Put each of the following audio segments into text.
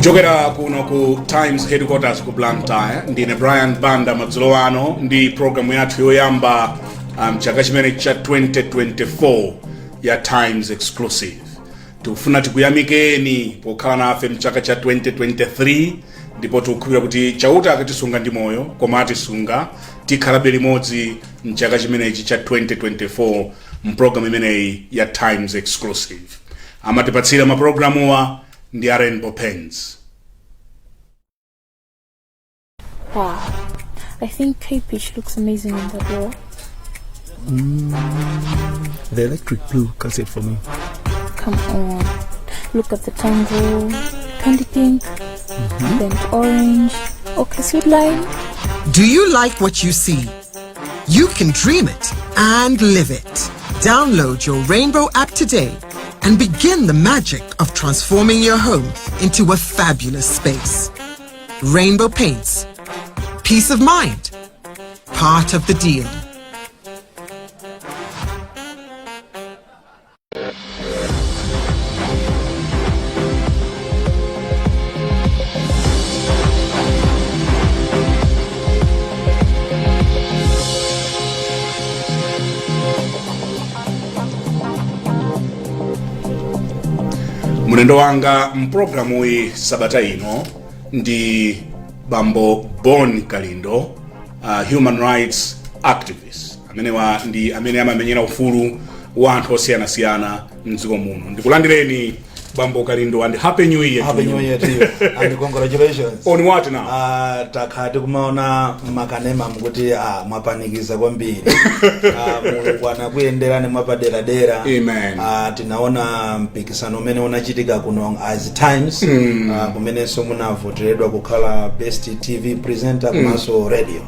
Kuchokera kuno ku Times headquarters ku Blantyre, ndine Brian Banda. Madzulo ano ndi programu yathu yoyamba chaka chimene cha 2024 ya Times Exclusive. Tikufuna tikuyamikeni pokhala nafe mchaka cha 2023, ndipo tikukhulupirira kuti Chauta akatisunga ndi moyo, koma atisunga, tikhalabe limodzi mchaka chimenechi cha 2024 mpulogalamu imeneyi ya Times Exclusive. Amatipatsira mapulogalamuwa ndi a Rainbow Paints. Wow. I think Cape looks amazing on that wall. The electric blue cuts it for me. Come on. Look at the tango, candy pink, burnt orange, okay, sweet lime. Do you like what you see? You can dream it and live it. Download your Rainbow app today and begin the magic of transforming your home into a fabulous space. Rainbow Paints. Peace of mind. Part of the deal. Mlendo wanga mpulogalamuyi sabata ino ndi Bambo Bon Kalindo, human rights activist. Amenewa ndi amene amamenyera ufulu wa anthu osiyanasiyana mdziko muno. Ndikulandireni, Bambo Kalindo, and happy new year to Happy you. New Year to you and congratulations. On what now? Takhala tikumaona makanema mukuti mwapanikiza kwambiri. Mulungu anakuyenderani mwapaderadera. Amen. Tinaona mpikisano umene unachitika kuno as Times, kumenenso munavoteredwa kukhala best TV presenter komanso radio.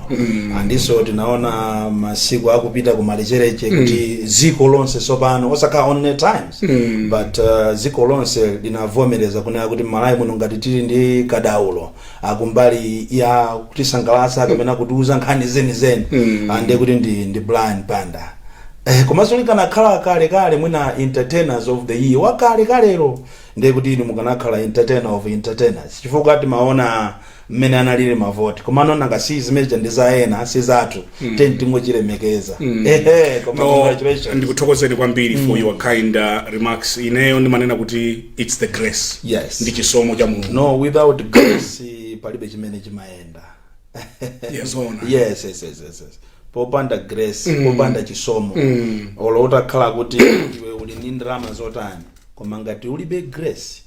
Andinso tinaona masiku akupita kumalichereche kuti dziko lonse sopano, osakhala only Times, but dziko lonse linavomereza kunena kuti Malawi muno ngati tili ndi kadaulo akumbali ya kutisangalatsa kapena kutiuza nkhani zenizeni, ndiye kuti ndi Brian Banda. Komanso likanakhala kale kale mwina entertainers of the year wakale kalero, ndiye kuti inu mukanakhala entertainer of entertainers, chifukwa timaona mmene analili mavoti. Komano nanga si zimene ndi za ena, si zathu, teni tingochilemekeza. Ehe, koma No, congratulations. Ndikuthokozeni kwambiri for your kind remarks. Ineyo ndimanena kuti it's the grace. Ndi chisomo cha Mulungu. No, without grace palibe chimene chimayenda. Yes, zoona. Yes. Popanda grace, popanda chisomo, olo utakhala kuti iwe uli ndi ndalama zotani, koma ngati ulibe grace,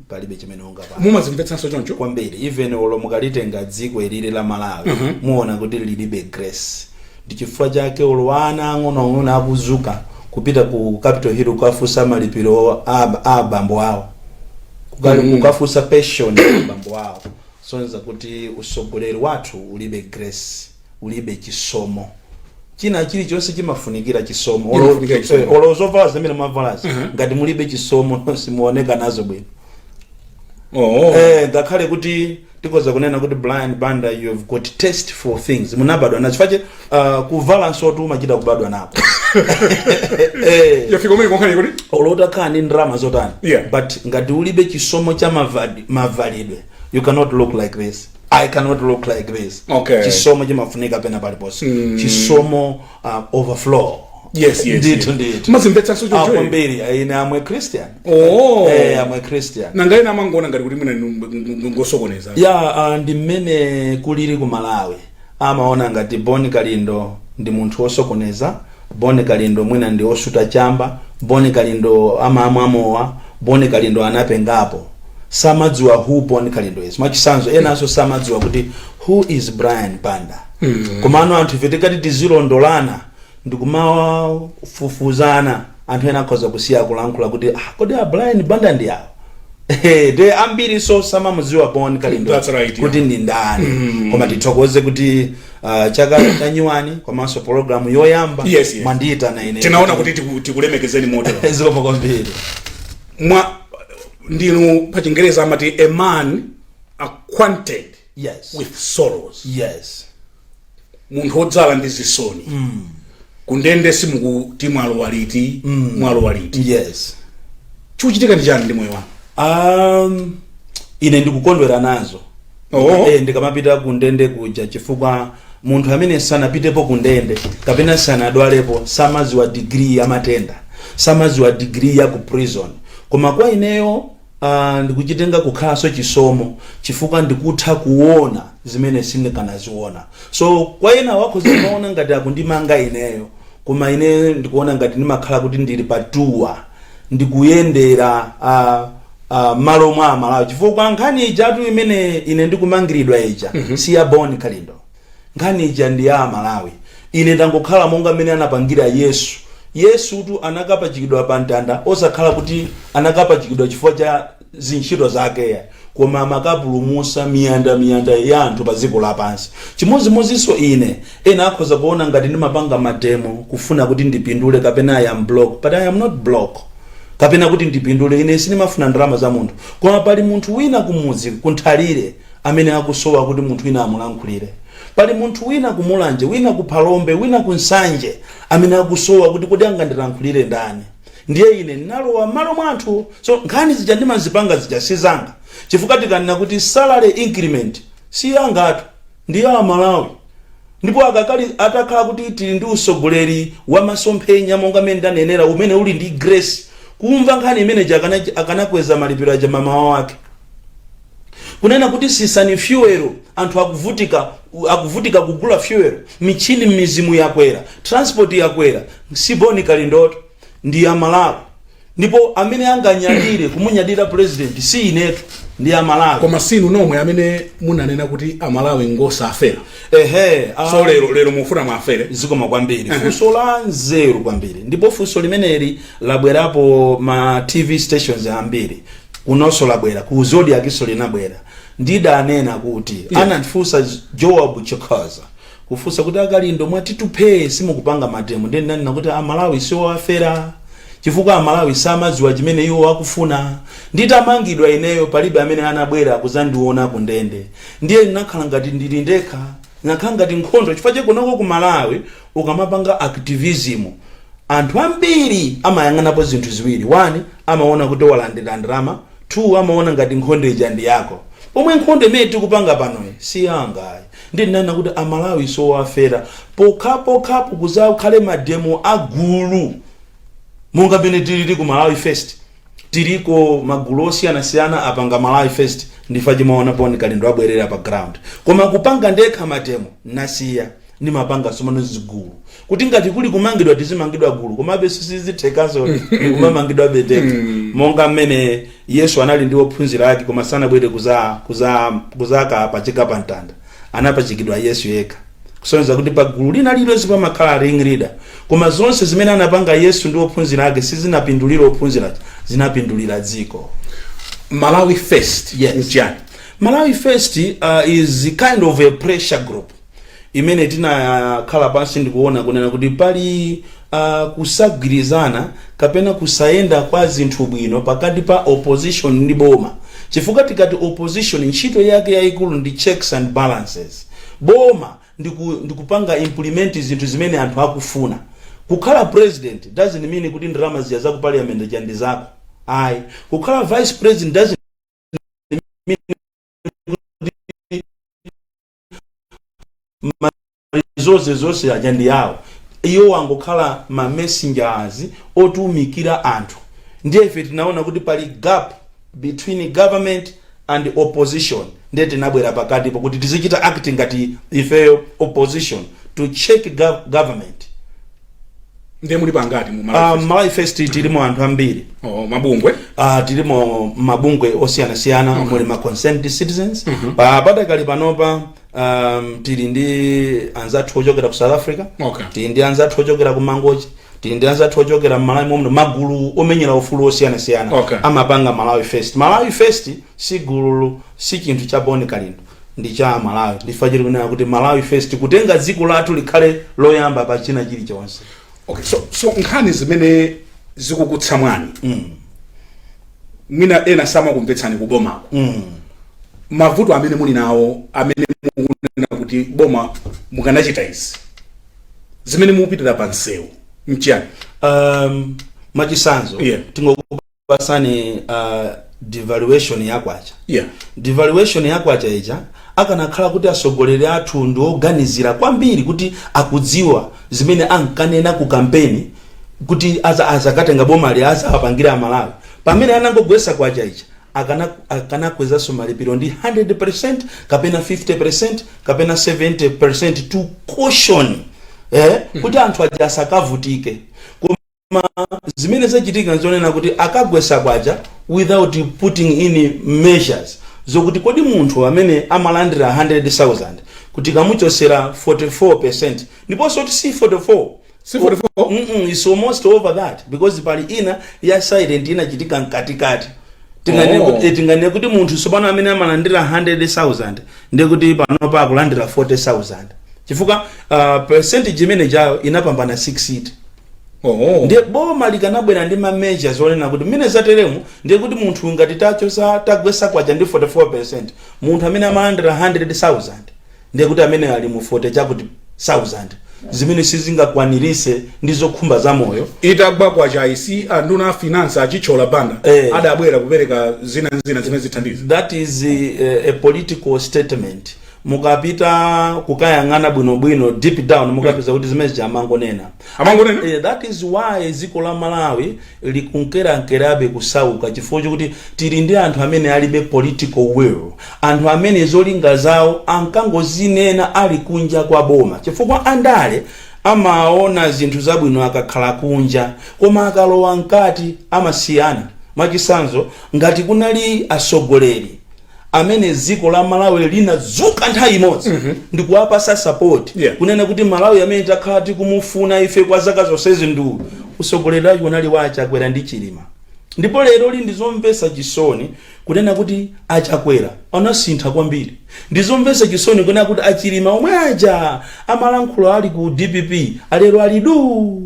palibe chimene ungapanga. Mumazimvetsanso choncho? Kwambiri. Even olo mukalitenga dziko ilili la Malawi, muona kuti lilibe grace. Ndi chifukwa chake olo ana ang'onoang'ono akuzuka kupita ku Capitol Hill kukafunsa malipiro a abambo awo, kukafunsa pension ya abambo awo. Sonza kuti usogoleri wathu ulibe grace, ulibe chisomo. China chilichonse chimafunikira chisomo. Chimafunikira chisomo. Olo zovala zimene mwavalazi, ngati mulibe chisomo, simuoneka nazo bwino. Ngakhale kuti tikoza kunena kuti Brian Banda, you have got taste for things, munabadwa nacho fache, kuvala nsotu umachita kubadwa nako. Yafika umene konkhani kuti Olo utakhala ndi ndalama zotani, but ngati ulibe chisomo cha mavalidwe, you cannot look like this, I cannot look like this. Chisomo chimafunika pena paliponse. Chisomo, overflow. Yes. Ndithu, ndithu. Mazimvetsanso choncho? Kwambiri. Ine am a Christian. Am a Christian. Nanga ena amangoona ngati kuti mwina ngosokoneza. Ya, ndi mmene kulili ku Malawi. Amaona ngati Bon Kalindo ndi munthu wosokoneza, Bon Kalindo mwina ndi osuta chamba, Bon Kalindo amamwa mowa, Bon Kalindo anapengapo. Samadziwa who Bon Kalindo is. Mwachitsanzo, enanso samadziwa kuti who is Brian Banda. Komano anthu ife tikati tizilondolana ndikumafufuzana, anthu ena akhoza kusiya kulankhula kuti, ah, kodi a Brian Banda ndi awo? De ambiri so samamudziwa Bon Kalindo That's right, yeah. kuti ndi ndani. Koma tithokoze kuti chaka cha nyuwani komanso pologalamu yoyamba mwandiyitana ine. Tinaona kuti tikulemekezeni motero. Zikomo kwambiri. Mwa ndinu, pa Chingereza amati a man acquainted with sorrows. Munthu wodzala ndi zisoni. Kundende simukuti mwalowa liti, mwalowa liti. Chikuchitika ndi chani ndi moyo wanu? Ine ndikukondwera nazo. Oh. Ndikamapita ku ndende kuja, chifukwa munthu amene sanapitepo ku ndende kapena sanadwalepo samaziwa degree ya matenda, samaziwa degree ya ku prison. Koma kwa ineyo ndikuchitenga kukhalanso chisomo, chifukwa ndikutha kuona zimene sindikanaziona. So kwa ena wakhoza kumaona ngati akundimanga ineyo, koma ine ndikuona ngati ndimakhala kuti ndili pa tour, ndikuyendera malo mwa Amalawi, chifukwa nkhani ijatu imene ine ndikumangiridwa ija si ya Bon Kalindo. Nkhani ija ndi ya Amalawi. Ine ndangokhala monga mmene anapangira Yesu. Yesutu anakapachikidwa pa mtanda, osakhala kuti anakapachikidwa chifukwa cha zintchito zakeya, koma amakapulumusa miyanda miyanda ya anthu pa dziko lapansi. Chimodzimodzinso ine, ena akhoza kuona ngati ndimapanga mademo kufuna kuti ndipindule kapena I am broke, but I am not broke kapena kuti ndipindule. Ine sindimafuna ndalama za munthu, koma pali munthu wina kumudzi kunthalire amene akusowa kuti munthu wina amulankhulire. Pali munthu wina kumulanje, wina ku Phalombe, wina ku Nsanje amene akusowa kuti kodi angandilankhulire ndani? Ndiye ine ndinalowa m'malo mwa anthu. So nkhani zija ndimazipanga zija si zanga, chifukwa tikanena kuti salary increment si yangatu, ndi ya Amalawi. Ndipo akakali atakhala kuti tili ndi usogoleri wa masomphenya monga mmene ndanenera, umene uli ndi grace kumva nkhani imeneji, akanakweza malipiro aja mamawa wake. Kunena kuti sisani fuel, anthu akuvutika, akuvutika kugula fuel, michini m'mizimu yakwera, transport yakwera, si Bon Kalindoto, ndi Amalawi. Ndipo amene anganyadire kumunyadira president si inetu, ndi Amalawi. Koma sinu nomwe amene munanena kuti Amalawi ngosafera? Ehe. So lero mufuna mwafere? Zikoma kwambiri, funso la nzeru kwambiri. Ndipo funso limeneli labwerapo ma TV stations ambiri, kunonso labwera, ku Zodiakiso linabwera. Ndidanena kuti anandifunsa Joab Chikhaza kufunsa kuti, "Akalindo, mwatituphe, simukupanga mademo." Ndiye ndinanena kuti Amalawi siwoafera, chifukwa Amalawi samadziwa chimene iwo akufuna. Nditamangidwa ineyo, palibe amene anabwera kuzandiona ku ndende. Ndiye ndinakhala ngati ndili ndekha, ndinakhala ngati nkhondo, chifukwa chekunoko ku Malawi ukamapanga activism, anthu ambiri amayang'anapo zinthu ziwiri. One, amaona kuti walandira ndalama. Two, amaona ngati nkhondo ija ndi yako, pomwe nkhondo imene tikupanga panoyi si yangayi. Ndi ndinanena kuti Amalawi sowafera pokhapokhapo kuzakhale mademo agulu monga pene tilili ku Malawi First. Tiliko magulu osiyanasiyana apanga Malawi First, ndifa chimaona Bon Kalindo abwerera pa ground. Koma kupanga ndekha mademo nasiya, ndimapanga somano zigulu, kuti ngati kuli kumangidwa tizimangidwa gulu. Komabe sizithekaso, ndikumamangidwa beteka, monga mmene Yesu anali ndi ophunzira ake, koma sanabwere kuzakapachika pa mtanda, anapachikidwa Yesu yekha, kusonyeza kuti pa gulu lina lililonse pamakhala ring leader. Koma zonse zimene anapanga Yesu ndi ophunzira ake sizinapindulira ophunzira, zinapindulira dziko. Malawi First Yes. nchiyani? Malawi First is kind of a pressure group imene tinakhala pansi ndikuona kunena kuti pali kusagwirizana kapena kusayenda kwa zinthu bwino pakati pa opposition ndi boma, chifukwa tikati opposition, ntchito yake yayikulu ndi checks and balances. Boma ndikupanga implement zinthu zimene anthu akufuna. Kukhala president doesn't mean kuti ndalama zija za ku parliament ja ndi zako, ayi. Kukhala vice president doesn't mean kuti zonse zonse aja ndi yawo. Iwo wangokhala ma messengers otumikira anthu. Ndiye ife tinaona kuti pali gap between government and opposition, ndiye tinabwera pakatipo kuti tizichita acting ngati ifeyo opposition to check government. Ndiye muli pangati mu Malawi First? Malawi First tilimo anthu ambiri. Oh, mabungwe? Tilimo mabungwe osiyanasiyana. Muli ma concerned citizens. Pa padakali panopa tili ndi anzathu ochokera ku South Africa, tili ndi anzathu ochokera ku Mangochi, tili ndi anzathu ochokera mmalawi momwe, magulu omenyera ufulu osiyanasiyana amapanga Malawi First. Malawi First si gulu, si chinthu cha Bon Kalindo, ndi cha Malawi. Ndifa chili kunena kuti Malawi First, kutenga dziko lathu likhale loyamba pa china chilichonse. Okay, so nkhani zimene zikukutsamwani, mwina ena samakumvetsani kubomako, mavuto amene muli nawo, amene mukunena kuti boma mukanachita izi, zimene mukupitira pa msewu, nchiyani? Mwachisanzo, tingokupa Ndingokupasani devaluation ya kwacha. Devaluation ya kwacha ija, akanakhala kuti atsogoleri athu ndi oganizira kwambiri, kuti akudziwa zimene ankanena ku kampeni kuti azakatenga bomali azawapangira Amalawi, pamene anangogwesa kwacha ija akanakwezanso malipiro ndi 100% kapena 50% kapena 70% to caution kuti anthu aja asakavutike. Koma zimene zachitika nzonena kuti akagwesa kwacha without putting in measures zokuti kodi munthu amene amalandira 100,000 kuti kamuchosera 44%, ndiponso kuti si 44. Si 44? It's almost over that, because pali ina ya silent inachitika mkatikati. Tinganene tinganene kuti munthu tsopano amene amalandira 100,000, ndiye kuti panopa akulandira 40,000, chifukwa percentage imene jayo inapambana 6 it. Ndiye boma likanabwera ndi ma measures onena kuti mmene zateremu, ndiye kuti munthu ngati tachosa, tagwesa kwacha ndi 44%, munthu amene amalandira 100,000, ndiye kuti amene ali mu 40 chakuti 1000, zimene sizingakwanirise ndi zokhumba za moyo. Itagwa kwacha isi, anduna a finance Achithyola Banda adabwera kupereka zina zina zimene zithandiza. That is a political statement. Mukapita kukayang'ana bwinobwino, deep down, mukapeza kuti zimene amangonena. Amangonena? That is why dziko la Malawi likunkerakerabe kusauka, chifukwa chokuti tili ndi anthu amene alibe political will, anthu amene zolinga zawo ankangozinena ali kunja kwa boma, chifukwa andale amaona zinthu zabwino akakhala kunja, koma akalowa mkati amasiyana. Mwachisanzo, ngati kunali atsogoleri amene dziko la Malawi linadzuka nthawi imodzi ndikuwapasa support, kunena kuti Malawi amene takhala tikumufuna ife kwa zaka zonsezi ndu usogoleri wake unali wa Achakwera ndi Chilima. Ndipo lero li ndizomvetsa chisoni kunena kuti Achakwera anasintha kwambiri. Ndizomvetsa chisoni kunena kuti Achilima omwe aja amalankhula ali ku DPP alero ali du.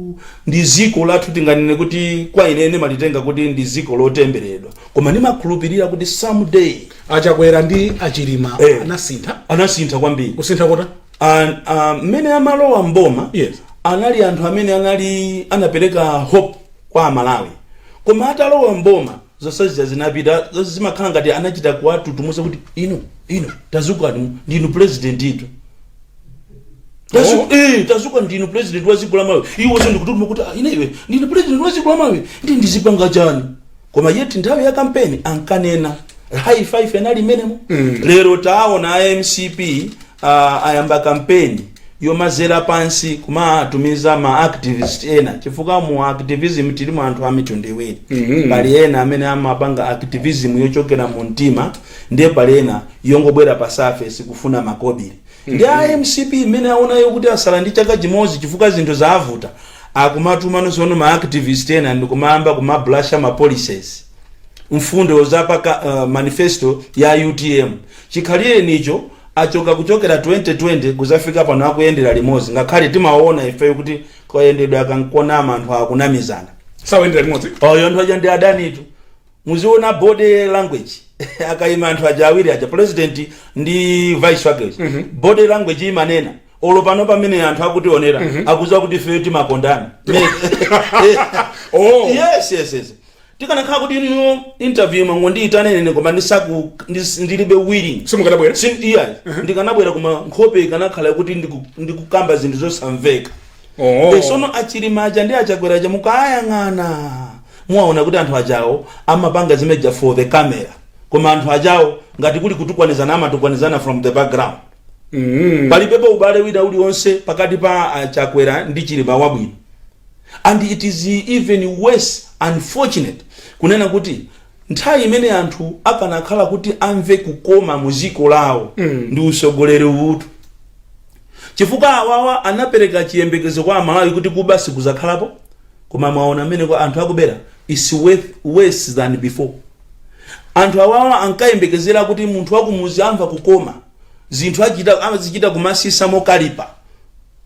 Ndi ziko lathu, tinganene kuti kwa inene malitenga kuti ndi ziko lotemberedwa, koma ndimakhulupirira kuti someday. Achakwera ndi Achilima anasintha? Anasintha kwambiri. Kusintha kota? Mmene amalowa mboma, anali anthu amene anali anapereka hope kwa Amalawi, koma atalowa mboma zonsezija zinapita. Zonse zimakhala ngati anachita kuwatutumuza kuti inu, inu tazukani, ndinu president itu. Tazuka, ndinu president wa dziko la Malawi. Iwonso ndikututuma kuti, "Ah, ine iwe ndine president wa dziko la Malawi, ndi ndizipanga chani?" Koma yeti nthawi ya kampeni ankanena high five anali imenemo. Lero taona a MCP ayamba kampeni yomazera pansi kumatumiza ma activist ena, chifukwa mu activism tilimo anthu a mitundu iwiri. Pali ena amene amapanga activism yochokera mu mtima, ndiye pali ena yongobwera pa surface kufuna makobiri. Ndi a MCP imene aonayo kuti asala ndi chaka chimodzi, chifukwa zinthu zavuta, akumatuma ma activist ena ndikumayamba kumablasha ma policies, mfundo zapaka manifesto ya UTM. Chikhalire nicho achoka kuchokera 2020 kuzafika pano akuyendera limodzi, ngakhale timaona ifeyo kuti kayendedwe akankonama, anthu akunamizana. Sawayendera limodzi? Oyo anthu aja ndi adanitu. Muziona body language akayima anthu aja awiri aja, president ndi vice wake. Body language imanena. Olo pano pamene anthu akutionera, akuziwa kuti ifeyo timakondana. Yes, tikanakhala kuti ino interview mangondiyitanene, koma ndilibe willing, Simukanabwera? Yeah, ndikanabwera, koma nkhope ikanakhala kuti ndikukamba zinthu zosamveka. Sono Achilima aja ndi Achakwera aja, mukayang'ana muwaona kuti anthu ajawo amapanga zimeja for the camera, koma anthu ajawo ngati kuli kutukwanizana, amatukwanizana from the background. Palipepo ubale wina uliwonse pakati pa Achakwera ndi Chilima wabwino. And it is even worse, unfortunate kunena kuti nthawi imene anthu akanakhala kuti amve kukoma mu ziko lawo ndi usogoleri utu, chifukwa awawa anapereka chiyembekezo kwa Amalawi kuti kuba sikuzakhalapo, koma mwaona mmene kwa anthu akubera is worse than before. Anthu awawa ankayembekezera kuti munthu wakumuzi amva kukoma, zinthu achita amazichita kumasisa mokalipa,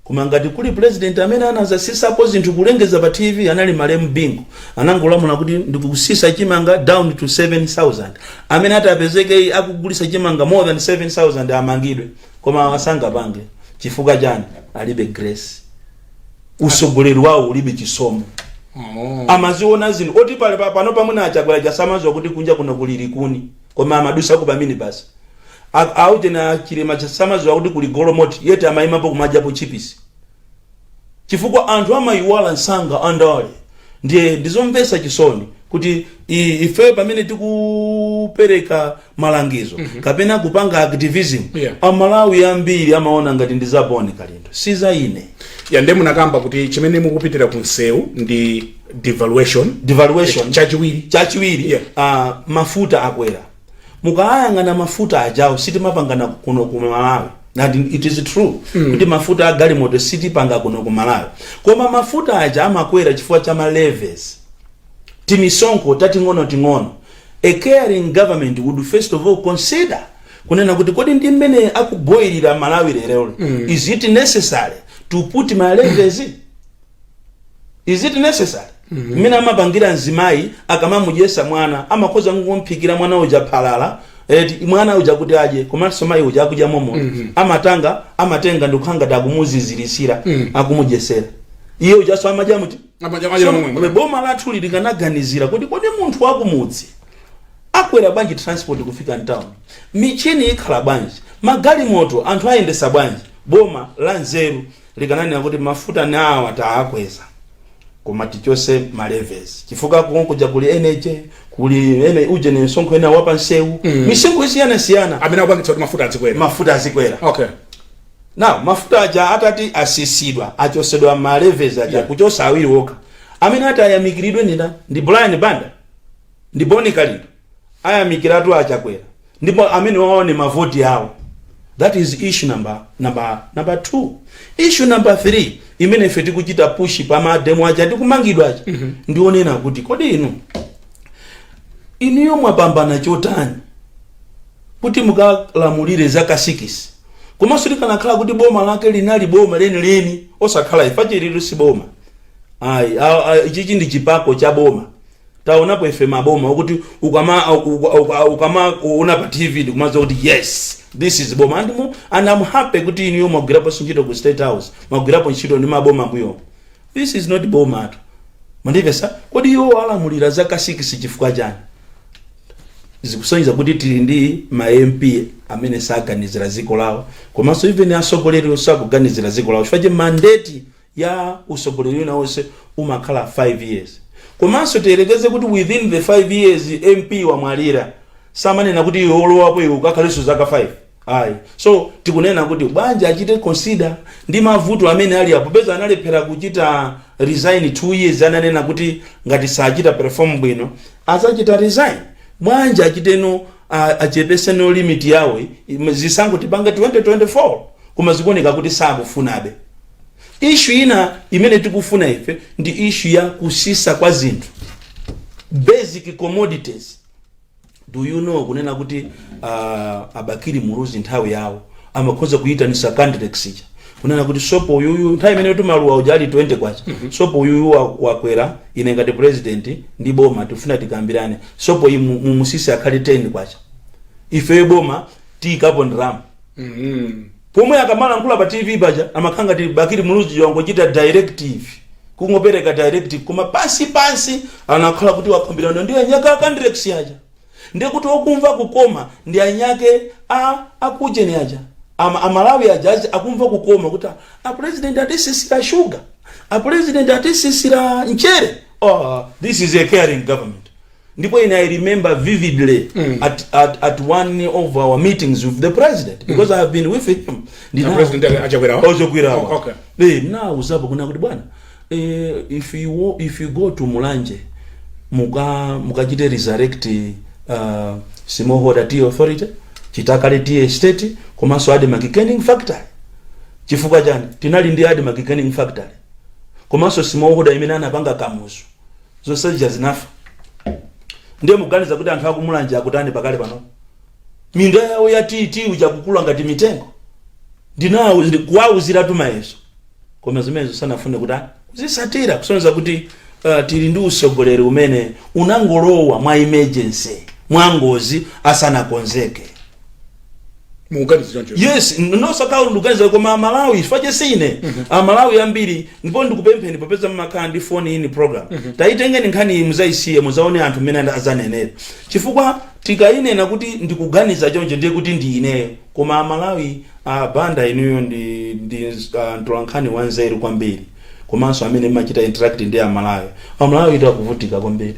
koma ngati kuli president amene anazasisapo zinthu kulengeza pa TV anali malemu Bingu. Anangolamula kuti ndikusisa chimanga down to 7000, amene atapezeke akugulisa chimanga more than 7000 amangidwe. Koma asangapange. Chifukwa chani? Alibe grace, usogoleri wawo ulibe chisomo. Oh. Amaziona zinthu oti pale pano pamwina aChakwera jasamaziwa kuti kunja kuno kuli likuni, koma amadusa pa minibus. Aujena Chilima chasamaziwa kuti kuli golomoti, yet amayimapo kumadyapo chipisi, chifukwa anthu amayiwala msanga andale. Ndiye ndizomvetsa chisoni kuti ife pamene tikupereka malangizo kapena kupanga activism, Amalawi ambiri amaona ngati ndi za Bon Kalindo, si za ine. Ya, nde munakamba kuti chimene mukupitira ku msewu ndi devaluation. Devaluation. Chachiwiri? Chachiwiri, mafuta akwera. Mukayang'ana mafuta ajawo, sitimapangana kuno ku Malawi. And it is true kuti mafuta a galimoto sitipanga kuno ku Malawi, koma mafuta aja amakwera chifukwa cha ma levies, timisonkho tating'ono-ting'ono. A caring government would first of all consider kunena kuti kodi ndi mmene akuboyirira Malawi lerero, is it necessary to put ma levies? Is it necessary? Mmene amapangira mzimayi akamamudyesa mwana, amakhoza kungomphikira mwana uja phalala eti, mwana uja kuti adye, komanso mayi uja akudya momo, amatanga amatenga ndikukhala ngati akumuzizirisira, akumudyesera iye ujaso amadya muti. Amadya momwe. Boma lathu likanaganizira kuti kodi munthu wakumudzi akwera bwanji transport kufika mtown, michini ikhala bwanji, magalimoto anthu ayendesa bwanji, boma la nzeru likananena kuti mafuta nawa taakweza, koma tichose ma levies, chifukwa kuja kuli energy, kuli ene uje ni msonkho ena wapa nsewu, misonkho isiyanasiyana amene akupangitsa kuti mafuta azikwera. Mafuta azikwera. Now mafuta aja atati asisidwa, achosedwa ma levies aja, kuchosa awiri wokha, amene ati ayamikiridwe ndi ndani? Ndi Brian Banda? Ndi Boni Kalindo? Ayamikiratu aChakwera, ndipo amene waone mavoti awo. That is issue number two. Issue number three imene ife tikuchita push pa ma demo aja tikumangidwa aja, ndionena kuti kodi inuyo mwapambana chotani kuti mukalamulire zaka 6? Komanso likanakhala kuti boma lake linali boma lenileni, osakhala ifa chilitu si boma ayi. Ichichi ndi chipako cha boma. Taonapo ife maboma okuti ukama una pa TV ndikumaza kuti yes, this is boma. And I'm happy kuti inuyo mwagwirapo ntchito ku State House, mwagwirapo ntchito ndi maboma mbuyo. This is not boma atu, mandipesa? Kodi iwo alamulira zaka 6 chifukwa chani? Zikusonyeza kuti tili ndi ma MP amene saganizira dziko lawo, komanso even atsogoleri sakuganizira dziko lawo, chifukwa mandate ya usogoleri wina wonse umakhala 5 years. Komanso tiyerekeze kuti within the 5 years MP wamwalira, samanena kuti iwe olowapo iwe ukakhalenso zaka 5, ayi. So tikunena kuti bwanji achite consider ndi mavuto amene ali apo, peza analephera kuchita resign 2 years, ananena kuti ngati sachita perform bwino azachita resign. Bwanji achiteno achepeseno limit yawo, zisankho tipange 2024? Koma zikuoneka kuti sakufunabe. Issue ina imene tikufuna ife ndi issue ya kusisa kwa zinthu, basic commodities. Do you know kunena kuti aBakili Muluzi nthawi yawo amakhoza kuyitanisa Candilex ija, kunena kuti sopo uyuyu, nthawi imene tumaluwa uja ali 20 kwacha, sopo uyuyu wakwera, ine ngati president ndi boma tifuna tikambirane, sopo iyi mumusise akhale 10 kwacha, ifeyo boma tiyikapo ndalama. Pomwe akamalankhula pa TV paja amakhala ngati Bakili Muluzi wangochita directive, kungopereka directive, koma pansi pansi anakhala kuti wakambirana ndi anyake a Candilex aja. Ndiye kuti okumva kukoma ndi anyake a akujeni aja, Amalawi aja akumva kukoma kuti a president atisisira sugar, a president atisisira mchere. Oh, this is a caring government. Ndipo ine I remember vividly at one of our meetings with the president, because I have been with him. Na president aChakwerawa? OChakwerawa. Oh, okay. Ndinawuzapo kuna kuti bwana, if you go to Mulanje, mukachite resurrect Smallholder Tea Authority, Chitakale Tea Estate, komanso ADMARC Canning Factory. Chifukwa chani? Tinali ndi ADMARC Canning Factory komanso Smallholder imene anapanga Kamuzu, zonse zija zinafa. Ndiye muganiza kuti anthu akuMulanje akutani pakale pano? Minda yawo ya tea, tea uja kukula ngati mitengo. Ndinawo kuwauziratu mayeso, koma zimenezo sanafune kuti kuzisatira, kusonyeza kuti tili ndi usogoleri umene unangolowa mwa emergency, mwa ngozi, asanakonzeke. Mukuganiza choncho? Yes, nosakhala ndikuganiza, koma Amalawi, chifukwa sine Amalawi ambiri. Ndipo ndikupempheni, popeza mmakhala ndi phone in program, tayitengeni nkhani iyi, muzayisiye, muzaone anthu mmene azanenera, chifukwa tikayinena kuti ndikuganiza choncho, ndiye kuti ndi ineyo. Koma Amalawi, Banda, inuyo ndi mtolankhani wanzeru kwambiri, komanso amene mmachita interact ndi Amalawi. Amalawi takuvutika kwambiri,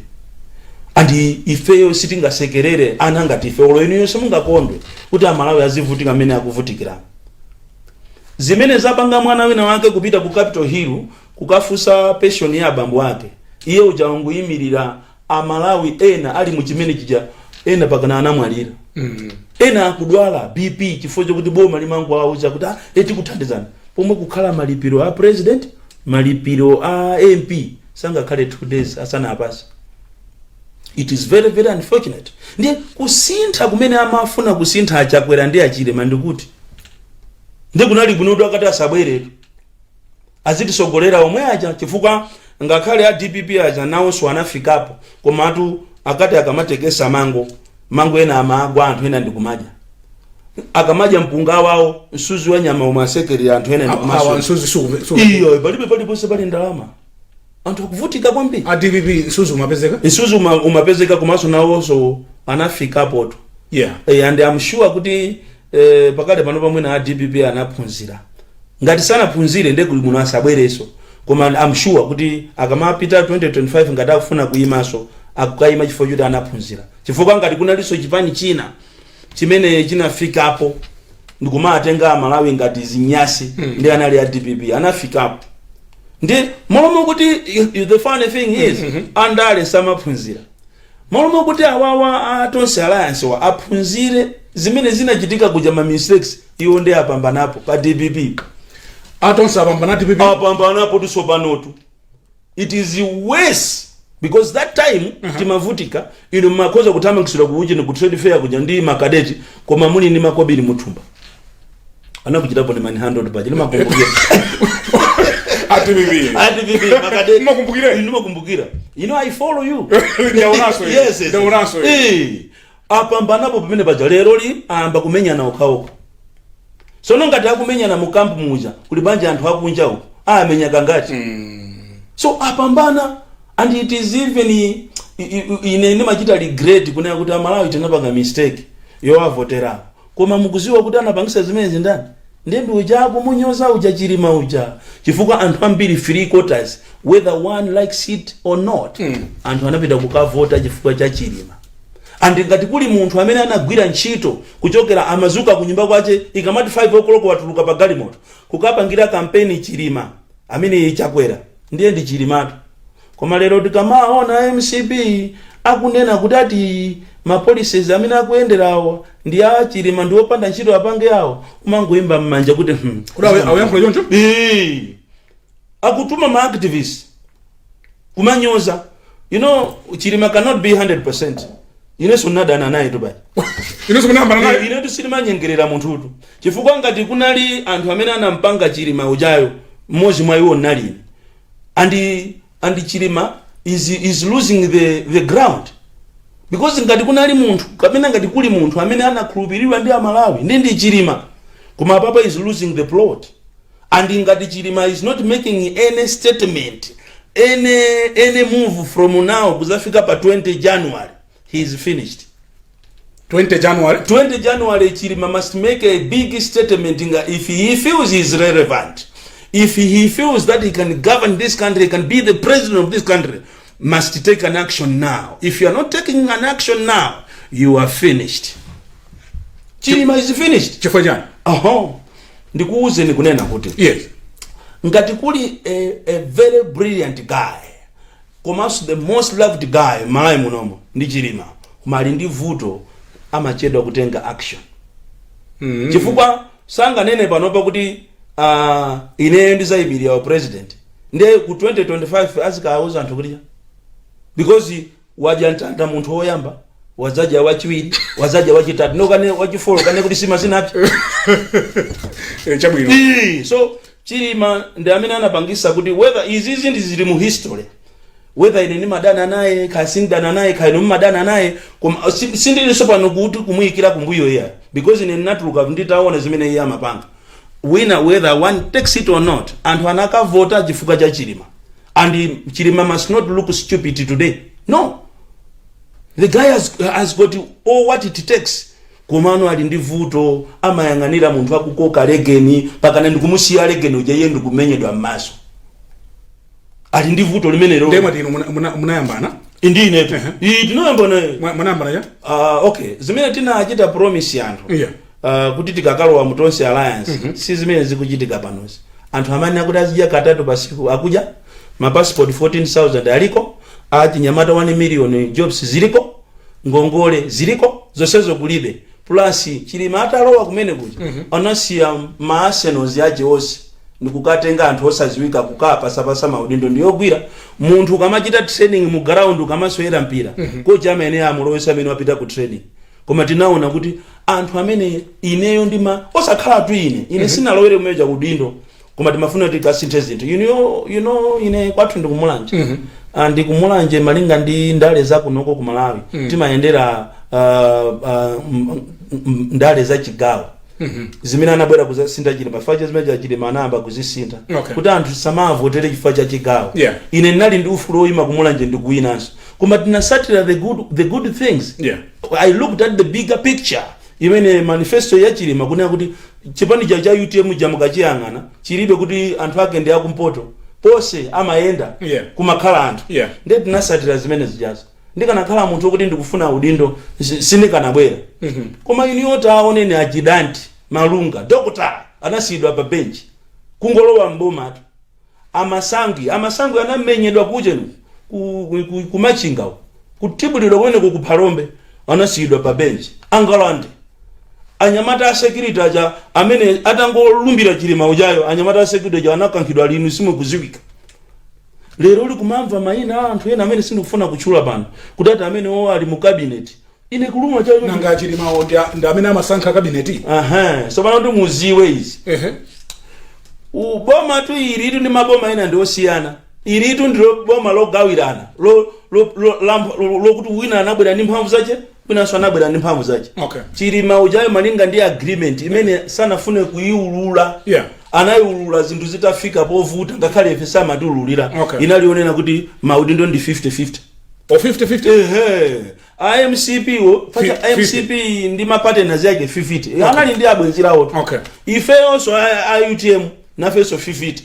and ifeyo sitingasekerere ana ngati ife, olo inuyo simungakondwe kuti Amalawi azivutika amene akuvutikira. Zimene zapanga mwana wina wake kupita ku Capitol Hill kukafunsa pension ya abambo ake, iye uja wangoyimirira Amalawi ena ali muchimene chija, ena pakana anamwalira, ena akudwala BP chifukwa chokuti boma limangowauza kuti, "Ah, tikuthandizani," pomwe kukhala malipiro a president, malipiro a MP sangakhale 2 days asana apase. It is very, very unfortunate. Ndiye kusintha kumene amafuna kusintha aChakwera ndi aChilima, ndikuti ndiye kunali bwino kuti akati asabweretu, azitisogolera omwe aja, chifukwa ngakhale a DPP aja nawonso anafikapo, komatu akati akamatekesa mango, mango ena amagwa, anthu ena ndikumadya. Akamadya mpunga wawo, msuzi wa nyama omwe asekerera, anthu ena Awa ndikumasula. Msuzi Iyo palibe, paliponse pali ndalama, anthu akuvutika kwambiri. A DPP msuzi umapezeka. Msuzi umapezeka, komanso nawonso anafikapoto. And I'm sure kuti pakale pano pamwene a DPP anaphunzira. Ngati sanaphunzire, ndiye kuli muno asabwereso. Koma I'm sure kuti akamapita 2025, ngati akufuna kuyimaso, akukayima chifukwa choti anaphunzira, chifukwa ngati kunalinso chipani china chimene chinafikapo ndikumatenga Amalawi ngati zinyasi, ndi anali a DPP. Anafikapo ndi molomo kuti, the funny thing is, andale samaphunzira. Molomo kuti awawa a Tonse Alliance wa aphunzire zimene zinachitika kuja, ma mistakes, iwo ndi apambanapo pa DPP. ATonse apambana DPP? Apambanapo tisopanotu. It is worse because that time timavutika, inu mmakhoza kuthamangitsidwa kuuchi ku trade fair kuja ndi makadeti, koma muli ndi makobiri muthumba. Anakuchitapo ni manhandle paja, limakumbukira? A DPP? A DPP makadeti. Mumakumbukira? Inu makumbukira? You know I follow you. Ndaonanso ine. Yes. Ndaonanso ine. Apambanapo pamene paja. Lero li ayamba kumenyana okhaokha. Sono ngati akumenyana mu camp muja, kuli banja anthu akunja uko amenya kangati? So apambana, and it is even ine ndimachita regret kunena kuti Amalawi tinapanga mistake yowavoterawo. Koma mukuziwa kuti anapangisa zimenezi ndani? Ndi uja akumunyoza uja, Chilima uja, chifukwa anthu ambiri, three quarters, whether one likes it or not, anthu anapita kukavota chifukwa cha Chilima. And ngati kuli munthu amene anagwira ntchito kuchokera amazuka kunyumba kwache ikamati 5 o'clock, watuluka pa galimoto kukapangira kampeni Chilima amene Chakwera, ndiye ndi Chilimatu. Koma lero tikamaona MCP akunena kuti ati ma policies amene akuyenderawo ndi a Chilima, ndi opanda ntchito apange awo, umangoyimba m'manja kuti Kuti awuyankhula choncho? Akutuma ma activists kumanyoza. You know Chilima cannot be 100%. Inenso ndinadana naye tu bali. Inenso munayambana naye? Inetu silimanyengerera munthutu, chifukwa ngati kunali anthu amene anampanga Chilima ujayo, mmodzi mwa iwo nalini. And Chilima is losing the ground, because ngati kunali munthu kapena ngati kuli munthu amene anakhulupiridwa ndi Amalawi, ndi Chilima. Koma papa is losing the plot. And ngati Chilima is not making any statement, any move from now kuzafika pa 20 January, he is finished. 20 January? 20 January, Chilima must make a big statement nga if he feels he is relevant, if he feels that he can govern this country, he can be the president of this country, must take an action now. If you are not taking an action now, you are finished. Chilima is finished. Chifukwa chani? Aho, ndikuwuzeni kunena kuti ngati kuli a very brilliant guy, komanso the most loved guy Malawi munomo, ndi Chilima. Koma ali ndi vuto, amachedwa kutenga action, chifukwa sanganene panopa kuti ineyo ndizayimirira wa president, ndiye ku 2025 azikawuza anthu kuti, because wadya mtanda munthu woyamba, wadzadya wachiwiri, wadzadya wachitatu, nokane wachifolo kane kuti sima zinapsa. Chabwino. So Chilima ndi amene anapangisa kuti, whether izizi ndi zili mu history. Whether ine ndimadana naye, kaya sindidana naye, kaya ine mumadana naye, koma sindilinso pano kuti kumuyikira kumbuyo iya, because ine ndinatuluka nditaona zimene iye amapanga. Wina, whether one takes it or not, anthu anakavota chifukwa cha Chilima, and Chilima must not look stupid today. No, the guy has got all what it takes, komano ali ndi vuto, amayang'anira munthu akukoka legeni pakana ndikumusiya legeni uja, iye ndikumenyedwa m'maso. Ali ndi vuto limenelo. Ndiye mwati inu munayambana? Ndi inetu. Iyi tinayamba naye. Munayambana ya? Okay, zimene tinachita promise anthu kuti tikakalowa mu Tonse Alliance, si zimene zikuchitika panozi. Anthu amene akuti azidya katatu pasiku akudya, mapassport 14,000 aliko, achinyamata 1 million jobs ziliko, ngongole ziliko, zonsezo kulibe. Plus Chilima atalowa kumene kuja, anasiya ma arsenals aje onse ndikukatenga anthu osaziwika kukapasapasa maudindo. Ndiyogwira munthu ukamachita training mu ground, ukamasewera mpira, kochi amene amulowesa amene wapita ku training. Koma tinaona kuti anthu amene ineyo ndima osakhala tu ine sinalowere kumeja kudindo, koma timafuna kuti tikasinthe zinthu. Ine kwathu ndikumulanje. Ndikumulanje, malinga ndi ndale zakunoko ku Malawi, timayendera ndale za chigawo zimene anabwera kuzasintha Chilima. Chifukwa cha zimene Chilima anayamba kuzisintha kuti anthu samavotere chifukwa cha chigawo. Ine ndinali ndi ufulu woyima kumulanje ndikuwinanso, koma tinasatira the good things. I looked at the bigger picture imene manifesto ya Chilima, kunena kuti chipani cha UTM jamukachiyang'ana chilibe kuti anthu ake ndi akumpoto pose amayenda kumakhala anthu. Ndiye tinasatira zimene zijazo. Ndikanakhala munthu wokuti ndikufuna udindo, sindikanabwera. Koma inu taoneni achidanti Malunga, doctor, anasiyidwa pa bench kungolowa mbomatu. Amasangi anamenyedwa kuchenu kumachinga uko, kutibulidwa kumeneko kuphalombe, anasiyidwa pa bench. Angalande, anyamata a security aja amene atangolumbira Chilima ujayo, anyamata a security aja anakankhidwa, linu simukuziwika. Lero uli kumamva mayina a anthu ena amene sindikufuna kutchula pano, kuti ati amene o ali mu cabinet. Ine kuluma chacho. Nanga Chilimawo ndi amene amasankha cabinet? Aha, so pano kuti muziwe izi, uboma tu ilitu ndi maboma ena ndi osiyana. Ilitu ndilo boma logawirana, lokuti wina anabwera ndi mphamvu zache, winanso anabwera ndi mphamvu zache. Chilima ujayo, malinga ndi agreement imene sanafune kuyiulula, anayiulula zinthu zitafika povuta, ngakhale ife samatiululira. Inalionena kuti maudindo ndi 50-50. O, 50-50. Ehe, IMCP wo pacha. 50. IMCP ndi mapartners yake 50, anali ndi abwenzi lawo. Ifeyonso a UTM nafenso 50.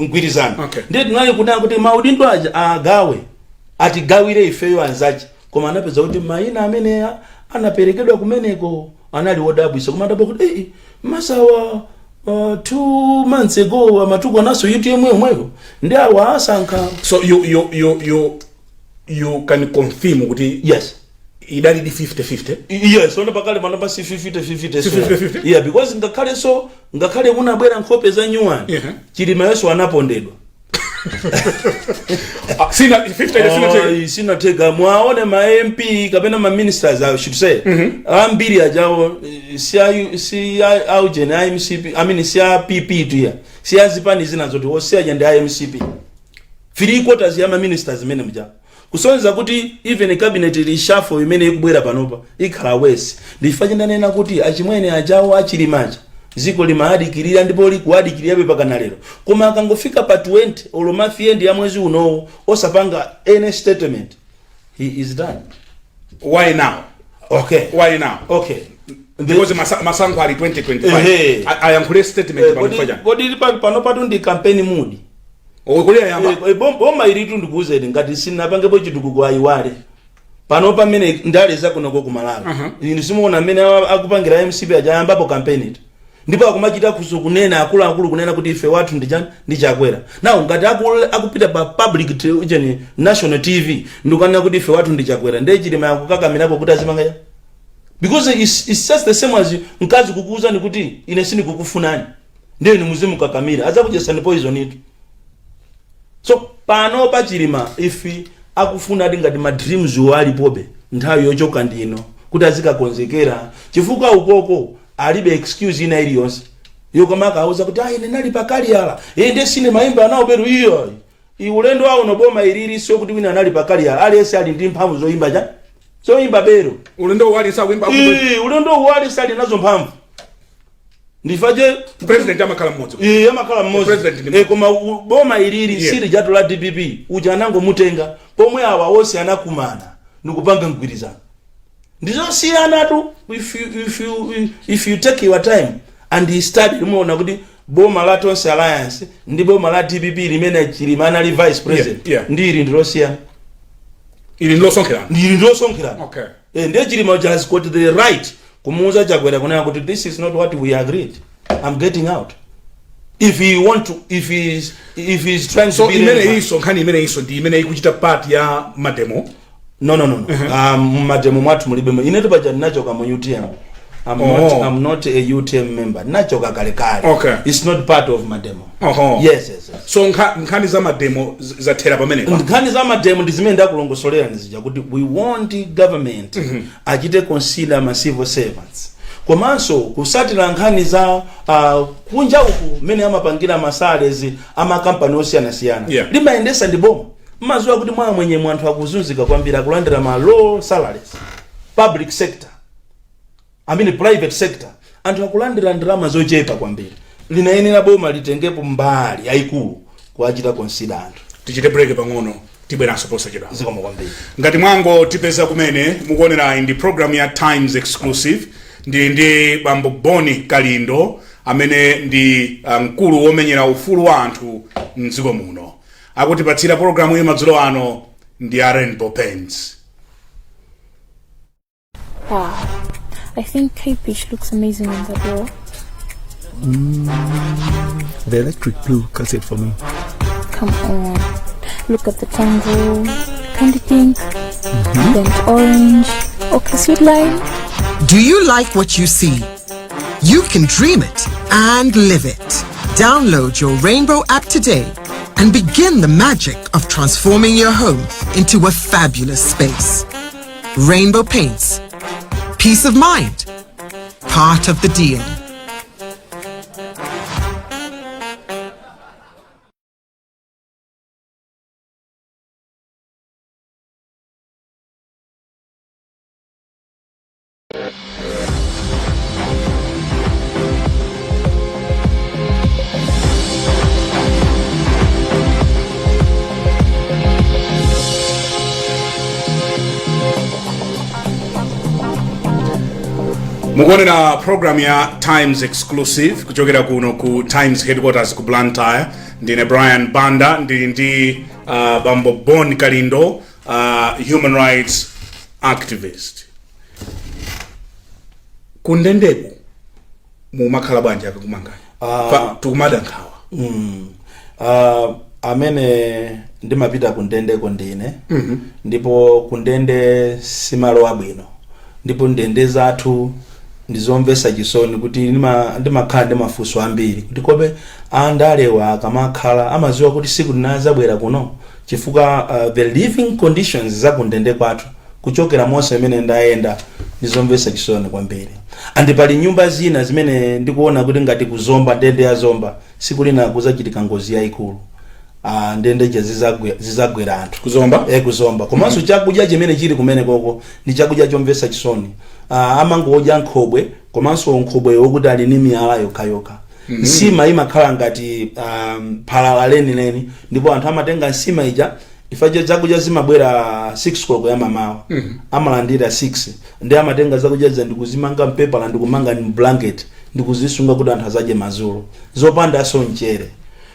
Mgwirizano. Ndiye tinali kunena kuti maudindo aja agawe, atigawire ifeyo anzache, koma anapeza kuti mayina amene anaperekedwa kumeneko anali wodabwisa. Koma adabwa kuti masawa 2 months ago amatuku anaso UTM yomweyo ndi awa asankha. So you can confirm kuti Yes. idali di 50-50? Yes, ono pakale pano si 50 50. Si 50-50? Yeah, because ngakhale so ngakhale kunabwera nkhope za nyuwani, Chilima yesu anapondedwa. Ah, sina 50 ile sina tega. Oh, sinatheka. Mwaone ma MP kapena ma ministers, I should say, ambiri ajawo si aujene a MCP, I mean si a PP tuya, si azipani zina zoti onse aja ndi a MCP. Three quarters ya ma ministers imene muja, kusonyeza kuti even cabinet reshuffle imene ikubwera panopa ikhala worse. Ndichifukwa chindanena kuti achimwene ajawo achilimacha ziko limaadikirira ndipo likuadikirirabe pakana lero, koma akangofika pa 20 olo month end ya mwezi unowo osapanga any statement, he is done. Why now? Okay. Why now? Okay. Because masankho ali 2025. Ayankhule statement pano faja. Kodi pano patu ndi campaign mood? Kuli ayamba. Boma ilitu, ndikuuzeni, ngati sinapangepo chitukuko ayiwale. Pano pamene ndale zakunoko ku Malawi, inu simuona mmene akupangira MCP aja, ayambapo campaign ito, ndipo akumachita kuso kunena akuluakulu kunena kuti ife wathu ndi chani, ndi Chakwera. Now ngati akupita pa public cheni national TV ndikunena kuti ife wathu ndi Chakwera, ndiye Chilima yakukakamirako kuti azimanga cha, because it's just the same as mkazi kukuuzani kuti ine sindikukufunani, ndiye inu muzimukakamira, adzakudyesani poison itu. So pano pachilima, if akufuna ati ngati ma dreams wo alipobe, nthawi yochoka ndino kuti azikakonzekera, chifukwa ukoko alibe excuse ina iliyonse yokamaka auza kuti, "Ah, ine nali pakaliyala, ine ndiye sine mayimba anawo." Beru iyo Ulendo wawo no boma ilili sio kuti wina anali pakali, aliyense ali ndi mphamvu zoyimba cha zoyimba bero. Ulendo wali sakuimba? Ulendo uwu aliyense ali nazo mphamvu, ndifaje. President amakhala mmodzi. Amakhala mmodzi. President ndi Koma boma ilili sili jatu la DPP uja anangomutenga, pomwe awa wonse anakumana nikupanga mgwirizano. Ndizosiyanatu. If you take your time and you study, muona kuti boma la Tonse Alliance ndi boma la DPP limene Chilima anali vice president ndi ili ndilosiyana. Ili ndilosonkherana. Ndi ili ndilosonkherana. Ndiye Chilima has got the right kumuuza Chakwera kunena kuti, "This is not what we agreed, I'm getting out," if he want to, if he is trying So to be imene relevant. iso nkhani imene iso ndi imene ikuchita part ya mademo? No, mademo mwathu mulibe. Inetu paja ndinachoka mu UTM. I'm not, I'm not a UTM member, ndinachoka kalekale. It's not part of mademo. Yes. So nkhani za mademo zathera pamenepa? Nkhani za mademo ndi zimene ndakulongosolera ndizija kuti we want government achite consider ma civil servants, komanso kusatira nkhani za kunja uku mmene amapangira ma salaries amakampani osiyanasiyana. Limayendesa ndi boma. Mmaziwa kuti mwa mwenye anthu akuzunzika kwambiri, akulandira ma low salaries, public sector, I mean private sector, anthu akulandira ndalama zochepa kwambiri. Linayenera boma litengepo mbali yayikulu kuachita consider anthu. Tichite break pang'ono, tibweranso posachedwa. Zikomo kwambiri. Ngati mwango tipeza kumene, mukuonera ndi program ya Times Exclusive. Ndili ndi bambo Boni Kalindo amene ndi mkulu womenyera ufulu wa anthu mdziko muno. Akutipatsira programu iyi madzulo ano ndi a Rainbow Paints. Wow. I think Cape Beach looks amazing on the door. The electric blue cuts it for me. Come on. Look at the tango. Candy pink. Burnt orange. Okay, sweet lime. Do you like what you see? You can dream it and live it. Download your Rainbow app today and begin the magic of transforming your home into a fabulous space. Rainbow Paints. Peace of mind. Part of the deal. Mukuonera program ya Times Exclusive kuchokera kuno ku Times headquarters ku Blantyre. Ndine Brian Banda, ndili ndi bambo Bon Kalindo, human rights activist. Kundendeko mumakhala bwanji akakumangani? Tikumada nkhawa. Amene ndimapita kundendeko ndine, ndipo kundende simalo abwino, ndipo ndende zathu ndizomvetsa chisoni kuti ndimakhala ndi mafunso ambiri kuti kope andalewa akamakhala amaziwa kuti siku linazabwera kuno, chifukwa the living conditions za kundende kwathu, kuchokera monse imene ndayenda, ndizomvetsa chisoni kwambiri. And pali nyumba zina zimene ndikuona kuti ngati kuzomba, ndende ya Zomba, siku lina kuzachitika ngozi yayikulu, ndende ija zizagwera anthu. Kuzomba? E, kuzomba. Komanso chakudya chimene chili kumene koko ndi chakudya chomvetsa chisoni. Amangodya nkhobwe, komanso nkhobwe wokuti ali ni miyala yokhayokha. Nsima imakhala ngati phalala lenileni, ndipo anthu amatenga nsima ija ifaje. Zakudya zimabwera 6 koloko ya mamawa, amalandira 6, ndi amatenga zakudya zija ndikuzimanga mpepala, ndikumanga mblanket, ndikuzisunga kuti anthu azadye madzulo, zopandanso mchere,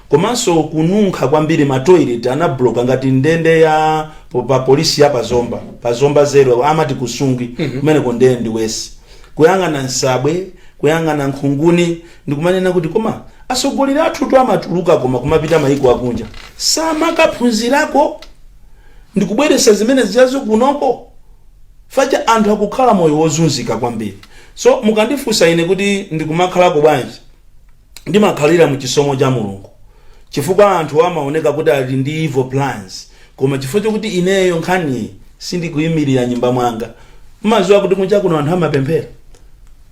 komanso kununkha kwambiri. Ma toilet anabloka ngati ndende ya pa polisi ya pazomba, pazomba zero, amati kusungi kumeneko. Ndende ndi worse, kuyang'ana nsabwe, kuyang'ana nkhunguni, ndikumanena kuti koma atsogoleri athu tu amatuluka koma kumapita maiko akunja, samakaphunzirako ndikubweretsa zimene zichazo kunoko? Facha anthu akukhala moyo wozunzika kwambiri. So mukandifunsa ine kuti ndikumakhalako bwanji, ndimakhalira mu chisomo cha Mulungu, chifukwa anthu amaoneka kuti ali ndi evil plans, koma chifukwa chokuti ineyo nkhani sindikuyimirira nyumba mwanga, mmaziwa kuti kunja kuno anthu amapemphera.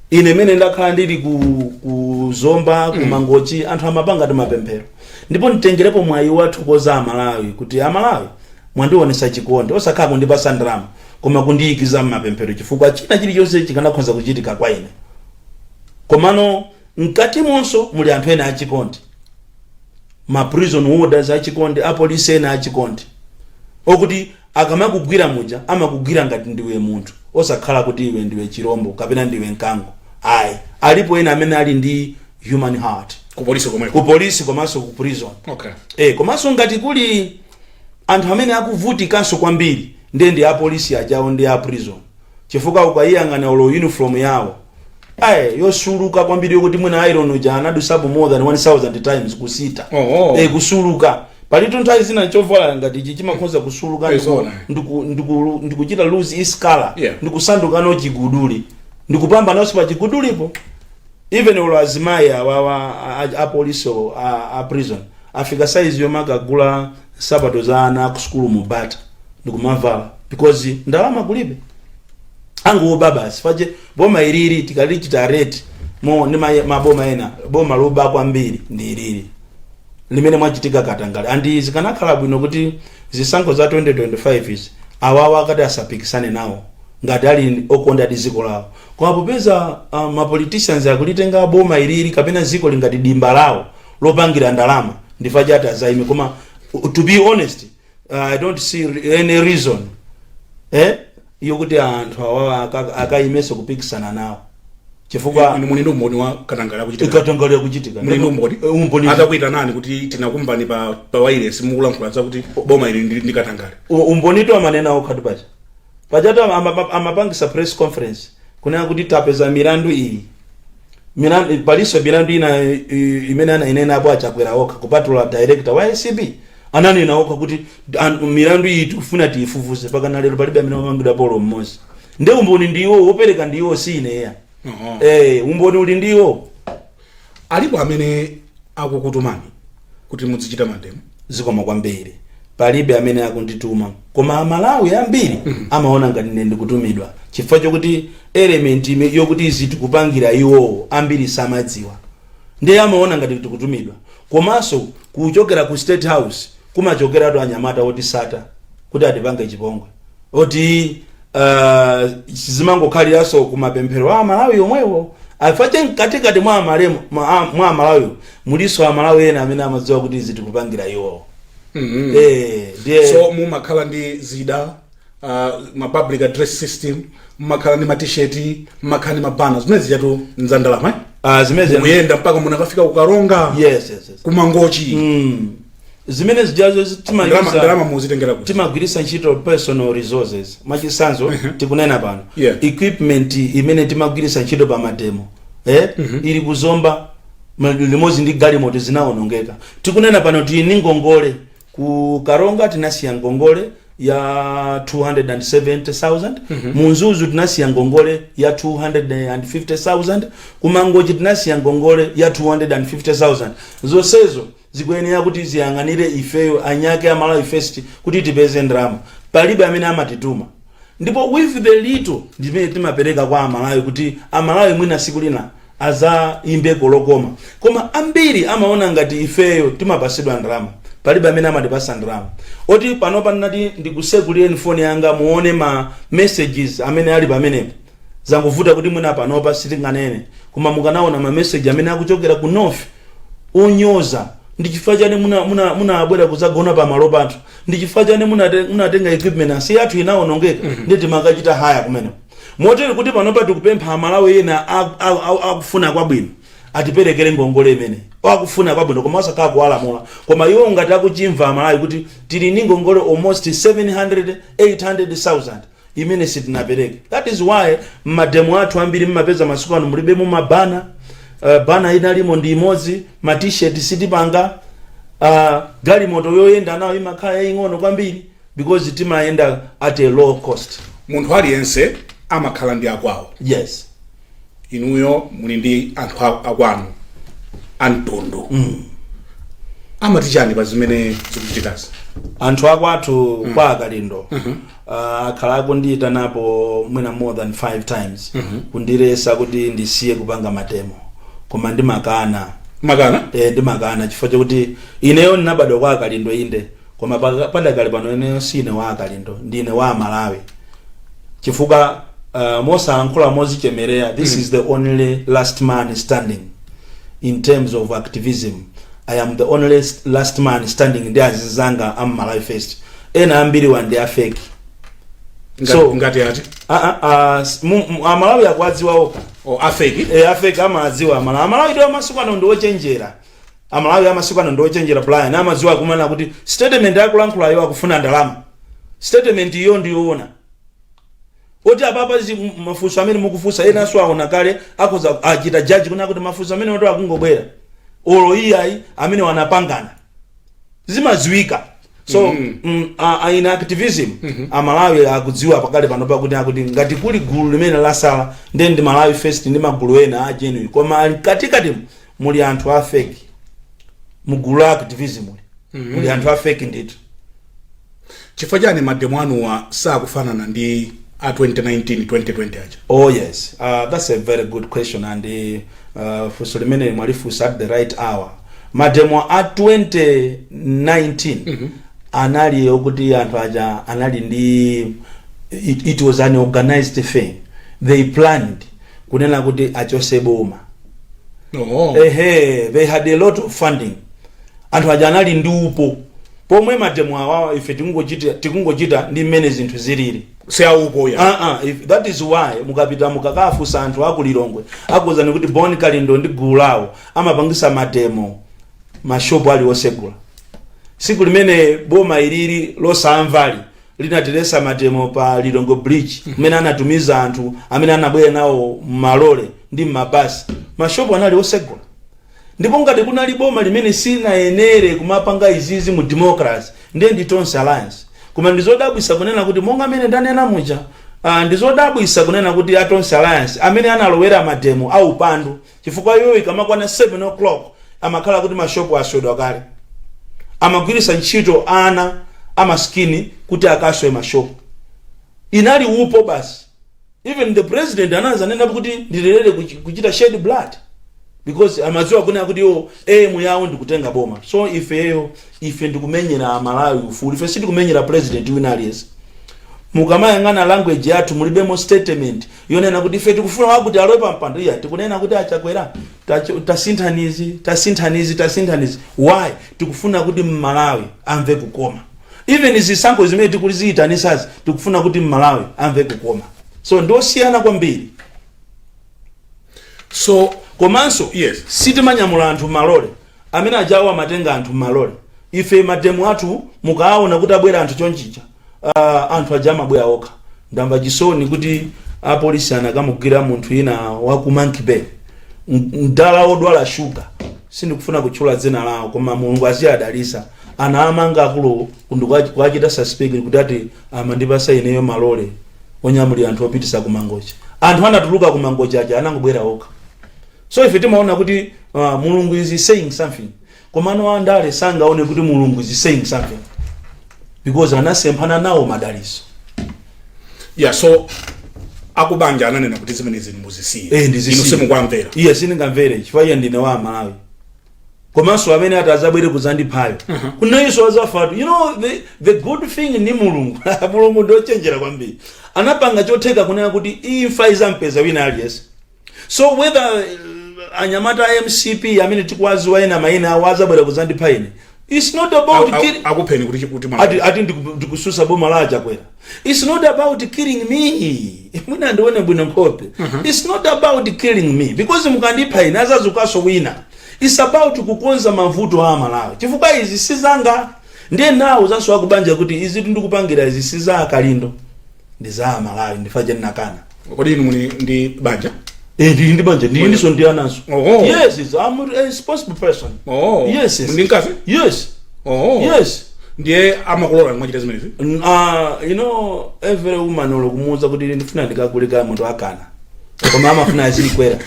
Ine mene ndakhala ndili ku Zomba, ku Mangochi, anthu amapanga ti mapemphero. Ndipo nditengerepo mwayi wathu koza Amalawi kuti Amalawi mwandionesa chikondi, osakhala kundipasa ndalama koma kundiyikiza mmapemphero, chifukwa china chilichonse chikanakhoza kuchitika kwa ine. Komano mkatimonso muli anthu ena achikondi, ma prison warders achikondi, apolisi ena achikondi, okuti akamakugwira muja amakugwira ngati ndiwe munthu, osakhala kuti iwe ndiwe chirombo kapena ndiwe mkango, ayi. Alipo ena amene ali ndi human heart. Ku polisi komweko? Ku polisi komanso ku prison. Komanso ngati kuli anthu amene akuvutikanso kwambiri, ndiye ndi apolisi ajawo ndi a prison, chifukwa ukayiyang'ana ulo uniform yawo ayi yosuluka kwambiri, yokuti mwina iron uja anadusapo more than 1000 times kusita. Kusuluka palitu nthawi zina chovala ngati ichi chimakhoza kusuluka Izona. ndikuchita lose its color, ndikusanduka no chiguduli, ndikupambananso pa chigudulipo. Even ulo azimayi awawa apolisi a prison afika size yomwe akagula nsapato za ana aku sukulu mu Bata ndikumavala because ndalama kulibe, angoba basi. Pache boma ilili tikalichita rate mo ndi maboma ena, boma loba kwambiri ndi ilili limene mwachitika katangale. And zikanakhala bwino kuti zisankho za 2025 izi awawa akati asapikisane nawo ngati ali okonda ndi dziko lawo. Koma popeza ma politicians akulitenga boma ilili kapena dziko lingati dimba lawo lopangira ndalama, ndifa chati azaime. Koma to be honest, I don't see any reason yokuti anthu awawa akayimenso kupikisana nawo, chifukwa Inu muli ndi umboni wa katangale akuchitika? Katangale akuchitika. Muli ndi umboni? Umboni. Atakuita nani kuti tinakumbani pa wireless mukulankhula zakuti boma ili ndi katangale? Umbonito amanena okhatu pacha pachatu amapangisa press conference kunena kuti tapeza milandu iyi, milandu paliso milandu ina imene anainena apo Achakwera okha, kupatula director wa ACB ananena okha kuti milandu iyi tikufuna tiyifufuze. Pakana lero palibe amene wamangidwa polo mmodzi. Nde umboni ndiwo wopereka ndiwo, si ineya. Umboni uli ndiwo. Alipo amene akukutumani kuti muzichita mademo? Zikoma kwambiri. Palibe amene akundituma, koma Amalawi ambiri amaona ngati ine ndikutumidwa chifukwa chokuti element yokuti izi tikupangira iwowo ambiri samadziwa, ndiye amaona ngati tikutumidwa. Komanso kuchokera ku State House kumachokeratu anyamata otisata kuti atipange chipongwe, oti zimangokhaliranso kumapemphero a Malawi omwewo afache mkatikati mwa amalemo mwa Amalawiwo muliso Amalawi ena amene amadziwa kuti izi tikupangira iwowo. Ndiye So mumakhala ndi zida, ma public address system, mumakhala ndi ma T-shirt, mumakhala ndi mabana, zimene zijatu nzandalama, eh? Zimene Muyenda mpaka munakafika kuKaronga, Yes. kuMangochi. Zimene zijazo Ndalama muzitengera kuti? Timagwiritsa ntchito personal resources. Mwachitsanzo, tikunena pano, equipment imene timagwiritsa ntchito pa mademo ili kuZomba limodzi ndi galimoto zinawonongeka. Tikunena pano tili ndi ngongole ku Karonga, tinasiya ngongole ya 270,000. Mu Mzuzu tinasiya ngongole ya 250,000. Kumangochi tinasiya ngongole ya 250,000. Zonsezo zikuyenera kuti ziyang'anire ifeyo anyake Amalawi First kuti tipeze ndalama. Palibe amene amatituma, ndipo with the little ndimene timapereka kwa Amalawi kuti Amalawi mwina siku lina azaimbeko lokoma. Koma ambiri amaona ngati ifeyo timapasidwa ndalama. Palibe amene amatipasa ndalama. Oti panopa ndinati ndikusekulireni foni yanga muone ma messages amene ali pamenepo. Zangovuta kuti mwina panopa sitinganene, koma mukanaona ma message amene akuchokera ku north onyoza: ndi chifukwa chani munabwera kuzagona pamalo pathu? Ndi chifukwa chani munatenga equipment asi yathu inawonongeka? Ndi timakachita haya kumeneko. Motero kuti panopa tikupempha Amalawi ena akufuna kwabwino atiperekere ngongole imene akufuna kwabwino, koma osakhala kuwalamula, koma iwo ngati akuchimva Amalawi kuti tili ndi ngongole almost 700 800,000 imene sitinapereke. That is why mmademo athu ambiri mmapeza masiku ano mulibemo mabana, bana inalimo ndi imodzi, ma T-shirt sitipanga, galimoto yoyenda nayo imakhala yaying'ono kwambiri because timayenda at a low cost. Munthu aliyense amakhala ndi akwawo. Yes. Inuyo muli ndi anthu akwanu amtundu, amati chani pa zimene zikuchitikazi? Anthu akwathu kwa Akalindo Akhala akundiyitanapo mwina more than five times kundiresa kuti ndisiye kupanga mademo, koma ndimakana. Makana? Eh, ndimakana chifukwa chokuti ineyo ndinabadwa kwa Akalindo, inde, koma padakali pano ineyo sine wa Akalindo, ndine wa Malawi, chifukwa mosayankhula mozichemereya, this is the only last man standing in terms of activism. I am the only last man standing ndi azinzanga am Malawi First. Ena ambiri wa ndi a fake. Ngati ati? Amalawi akuadziwa okha. O, a fake? E, a fake amadziwa Amalawi. Amalawi ndi amasiku ano ndi ochenjera. Amalawi amasiku ano ndi ochenjera, Brian. Amadziwa kumana kuti statement akulankhulayo akufuna ndalama, statement iyo ndiyoona oti apapa mafunso amene mukufunsa, enanso aona kale, akhoza achita jaji kuna kuti mafunso amene oti akungobwera olo iyayi, amene wanapangana, zimadziwika. So in activism, Amalawi akudziwa pakali pano pakuti akuti ngati kuli gulu limene lasala, ndiye ndi Malawi First ndi magulu ena a genuine, koma katikati muli anthu a fake. Mugulu la activism muli anthu a fake ndithu. Chifukwa chani mademo anuwa sakufanana ndi a 2019, 2020 aja? Oh yes, that's a very good question, and funso limene mwalifunsa at the right hour. Mademo a 2019 anali okuti anthu aja anali ndi it was an organized thing. They planned kunena kuti achose boma. Ehe, they had a lot of funding. Anthu aja anali ndi upo, pomwe mademo awawa ife tikungochita ndi mmene zinthu zilili. Siaupo ya? That is why mukapita mukakafunsa anthu aku Lilongwe, akuwuzani kuti Bon Kalindo ndi gulu lawo amapangisa mademo mashopu ali osegula. Siku limene boma ilili losamvali linateresa mademo pa Lilongwe Bridge, kumene anatumiza anthu amene anabwera nawo mmalole ndi mmabasi, mashopu anali osegula. Ndipo ngati kunali boma limene sinayenere kumapanga izizi mu democracy, ndiye ndi Tonse Alliance. Koma ndizodabwisa kunena kuti, monga amene ndanena muja, ndizodabwisa kunena kuti a Tonse Alliance amene analowera mademo aupandu, chifukwa iwo ikamakwana 7 o'clock amakhala kuti mashopu aswedwa kale. Amagwiritsa ntchito ana amaskini kuti akaswe mashopu. Inali upo basi. Even the president anazanena kuti ndilelere kuchita shed blood, because amadziwa kunena kuti iwo aim yawo ndikutenga boma. So ifeyo, ife ndikumenyera Amalawi ufulu. Ife sitikumenyera president wina aliyense. Mukamayang'ana language yathu, mulibemo statement yonena kuti ife tikufuna wakuti alowe pa mpando. Iya, tikunena kuti achakwera, tasinthanizi, tasinthanizi, tasinthanizi. Why? Tikufuna kuti Mmalawi amve kukoma. Even zisankho zimene tikuziitanisazi, tikufuna kuti Mmalawi amve kukoma. So ndosiyana kwambiri. So komanso sitimanyamula anthu malole amene ajawo amatenga anthu malole. Ife mademo athu, mukaona kuti abwera anthu chonchicha, anthu aja amabwera okha. Ndamva chisoni kuti apolisi anakamugwira munthu ina wa ku Monkey Bay, mdala odwala shuga. Sindikufuna kutchula dzina lawo, koma Mulungu aziyadalisa. Ana amanga akulu kuachita suspect kuti ati amandipasa ineyo malole onyamulira anthu opitisa ku Mangochi. Anthu anatuluka ku Mangochi aja anangobwera okha. So ife timaona kuti Mulungu is saying something, komano andale sangaone kuti Mulungu is saying something because anasemphana nawo madaliso. Yeah, so akubanja ananena kuti zimenezi muzisiye? Eh, ndizisiye. Inu simukwamvera? Iye sindingamvere, chifukwa iye ndine wa Malawi. Komanso amene ati azabwere kuzandiphayo, kunenso azafatu. You know, the good thing ni Mulungu. Mulungu ndiochenjera kwambiri. Anapanga chotheka kunena kuti imfa izampeza wina aliyense. So whether anyamata a MCP amene tikuwaziwa ena mayina awo azabwera kuzandipha ine, it's not about killing. Akupheni kuti Ati ndikususa boma la Achakwera. It's not about killing me. Mwina ndione bwino nkhope. It's not about killing me, because mukandipha ine, azazukaso wina. It's about kukonza mavuto a Malawi, chifukwa izi sizanga. Ndiye nawo zanso akubanja kuti izi ndikupangira izi si za Akalindo, ndi za Amalawi. Ndifaje ndinakana. Kodi inu muli ndi banja? Eh, ndili ndi banja, ndili ndiso ndi ananso. Yes, I'm a responsible person. Yes. Ndi mkazi? Yes. Yes. Ndiye amakulola mwachita zimenezi? You know, every woman, olo kumuuza kuti ndifuna ndikagulika munthu, akana. Koma amafuna aziyikwera.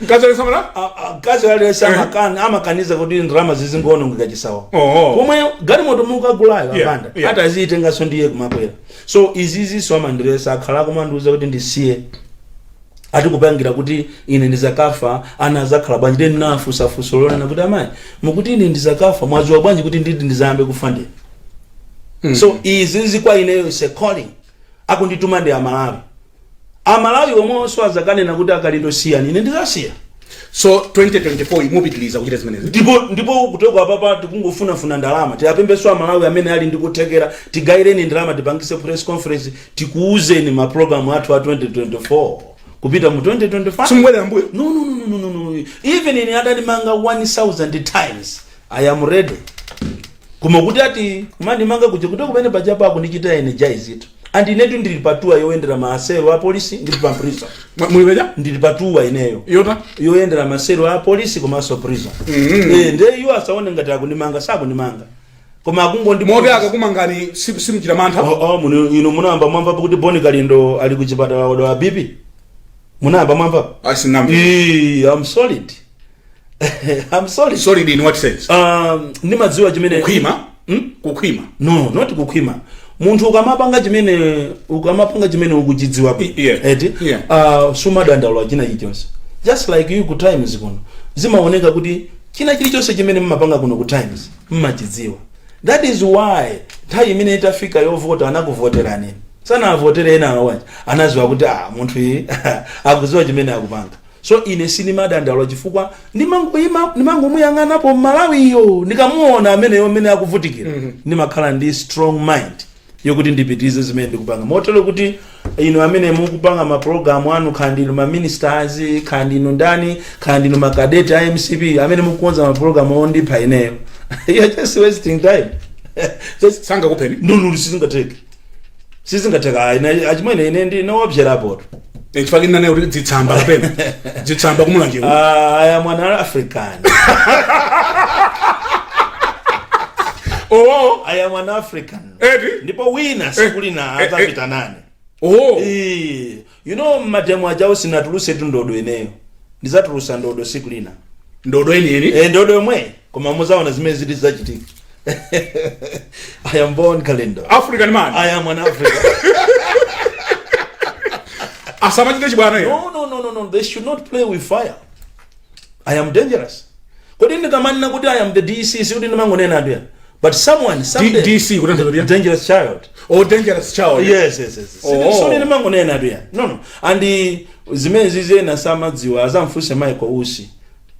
Mkazi alisamala. Mkazi aliyense amakaniza kuti ndalama zizingoonongeka chisawa. Oh. Pomwe galimoto mukagulayo, apanda, ati aziyitenganso ndiye kumakwera. So izizinso amandiresa, akhala kumandiuza kuti ndisiye, ati kupangira kuti ine ndizakafa ana azakhala bwanji. Then nafusafuso lonena kuti, "Amayi, mukuti ine ndizakafa, mwadziwa bwanji kuti nditi ndizayambe kufa ndine?" So izizi kwa ineyo is a calling, akundituma ndi Amalawi. Amalawi omwenso azakanena kuti, "Akalindo, siyani," ine ndizasiya. So 2024 imupitiliza kuchita zimenezi? Ndipo kutoka apapa tikungofunafuna ndalama. Tiyapembeso Amalawi amene ali ndi kuthekera, tigayireni ndalama, tipangise press conference, tikuuzeni mapulogalamu athu a 2024 kupita mu 2025. Simubwerera mbuyo? No, no, no, no, no, no. Even ine atanimanga 1000 times, I am ready. Koma kuti ati kumandimanga kuja kuti kumene pajapo akundichita energize it, and inetu ndili pa tour yoyendera maselo a polisi, ndili pa prison. Muli peja? Ndili pa tour ineyo. Yota? Yoyendera maselo a polisi komanso prison. Nde iwo asaone ngati akundimanga, sakundimanga, koma akungondi Moti akakumangani simuchita mantha? Oh, inu munayamba mwamvapo kuti Boni Kalindo ali kuchipatala wadwala BP? Munayamba mwamvapo? Asinamve. I'm solid, I'm solid. Solid in what sense? Ndimadziwa chimene Kukhwima? Hmm? Kukhwima? No, not kukhwima. Munthu ukamapanga chimene ukuchidziwa bwino, eti, sumadandaula china chilichonse. Just like you ku Times kuno, zimaoneka kuti china chilichonse chimene mmapanga kuno ku Times mmachidziwa. That is why nthawi imene itafika yovota anakuvoterani, sanavotere ena awaja. Anaziwa kuti, ah, munthu iyi akuziwa chimene akupanga. So ine sindimadandaula chifukwa ndimangoyima, ndimangomuyang'anapo Mmalawiyo. Ndikamuona ameneyo amene akuvutikira, ndimakhala ndi strong mind yokuti ndipitirize zimene ndikupanga. Motero kuti inu amene mukupanga mapulogalamu anu, kaya ndinu ma ministers, kaya ndinu ndani, kaya ndinu makadeti a MCP amene mukukonza mapulogalamu ondipha ineyo, you're just wasting time. Sangakupheni? No, sizingatheke, sizingatheka. Achimwene, ine ndi nowapyerapoto. Chifukwa kinane kuti dzitsamba kapena dzitsamba kumulanjewu. I am an African. I am an African. Eti. Ndipo wina sikulina adzapita nane. You know, mademo ajawo sinatuluse tu ndodo ineyo, ndizatulusa ndodo siku lina. Ndodo enieni? Eh, ndodo yomwe, koma muzaona zimene ziti zachitika. I am Bon Kalindo. African man. I am an African. Asamachite chibwana iyo. No, no, no, no, no, they should not play with fire. I am dangerous. Kodi ndikamanena kuti I am the DC, sikuti ndimangonena atuya, but someone someday. DC kutanthauza kuti? Dangerous child. Oh, dangerous child. Yes. Oh. So ndimangonena atuya, no. And zimene zizena samadziwa, azamfunse Michael Usi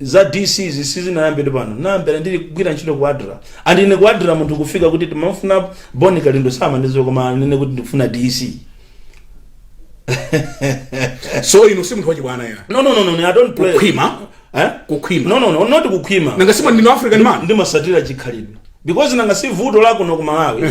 za DC. Zisizinayambire pano, nayambira ndili kugwira ntchito ku ADRA. And ine ku ADRA munthu kufika kuti timafuna Boni Kalindo, samandidziwa, koma anene kuti ndikufuna DC. So inu si munthu wachibwana ya? No, I don't play. Kukhwima? Eh? Kukhwima? No, not kukhwima. Nanga simwe ndinu African man. Ndimasatira chikhalidwe because nanga si vuto lako no ku Malawi.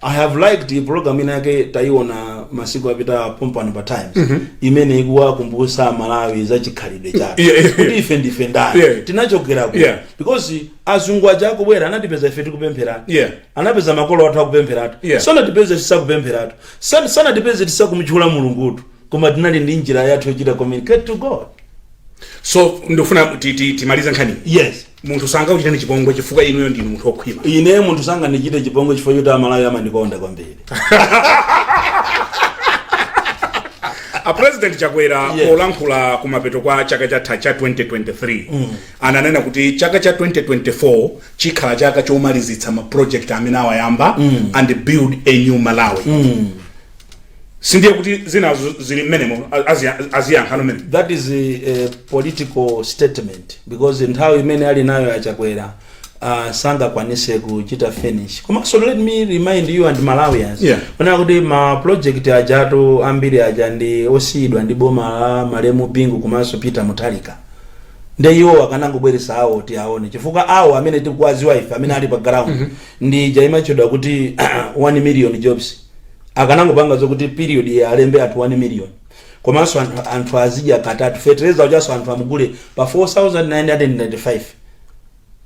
I have liked program ina yake tayiona masiku apita pompano pa Times, imene ikuwakumbutsa Malawi za chikhalidwe chathu, kuti ife ndife ndani, tinachokera ku because azungu aja akubwera anatipeza ife tikupempheratu. Anapeza makolo athu akupempheratu. Sanatipeze tisakupempheratu. Sanatipeze tisakumutchula Mulungutu, koma tinali ndi njira yathu yochita communicate to God. So ndikufuna timalize nkhani. Yes. Munthu sangakuchiteni chipongwe chifukwa inuyo ndinu munthu wokhwima? Ine munthu sangandichite chipongwe chifukwa choti Amalawi amandikonda kwambiri. A President Chakwera polankhula kumapeto kwa chaka chatha cha 2023 ananena kuti chaka cha 2024 chikhala chaka chomalizitsa ma project amene awayamba and build a new Malawi. Sindiye kuti zinazo zili mmenemo, aziyankhano mmene? That is a political statement because nthawi imene ali nayo aChakwera sangakwanise kuchita finish. Komanso let me remind you and Malawians kunena kuti ma project ajatu ambiri aja ndi osiyidwa ndi boma la malemu Bingu komanso Peter Mutharika. Nde iwo akanangobweresa awo tiaone, chifukwa awo amene tikuwaziwa ife amene ali pa ground ndi jaimachedwa kuti 1 million jobs. Akanangopanga zokuti period ya alembe anthu 1 million, komanso anthu azidya katatu, fetereza uchaso anthu amugule pa 4995.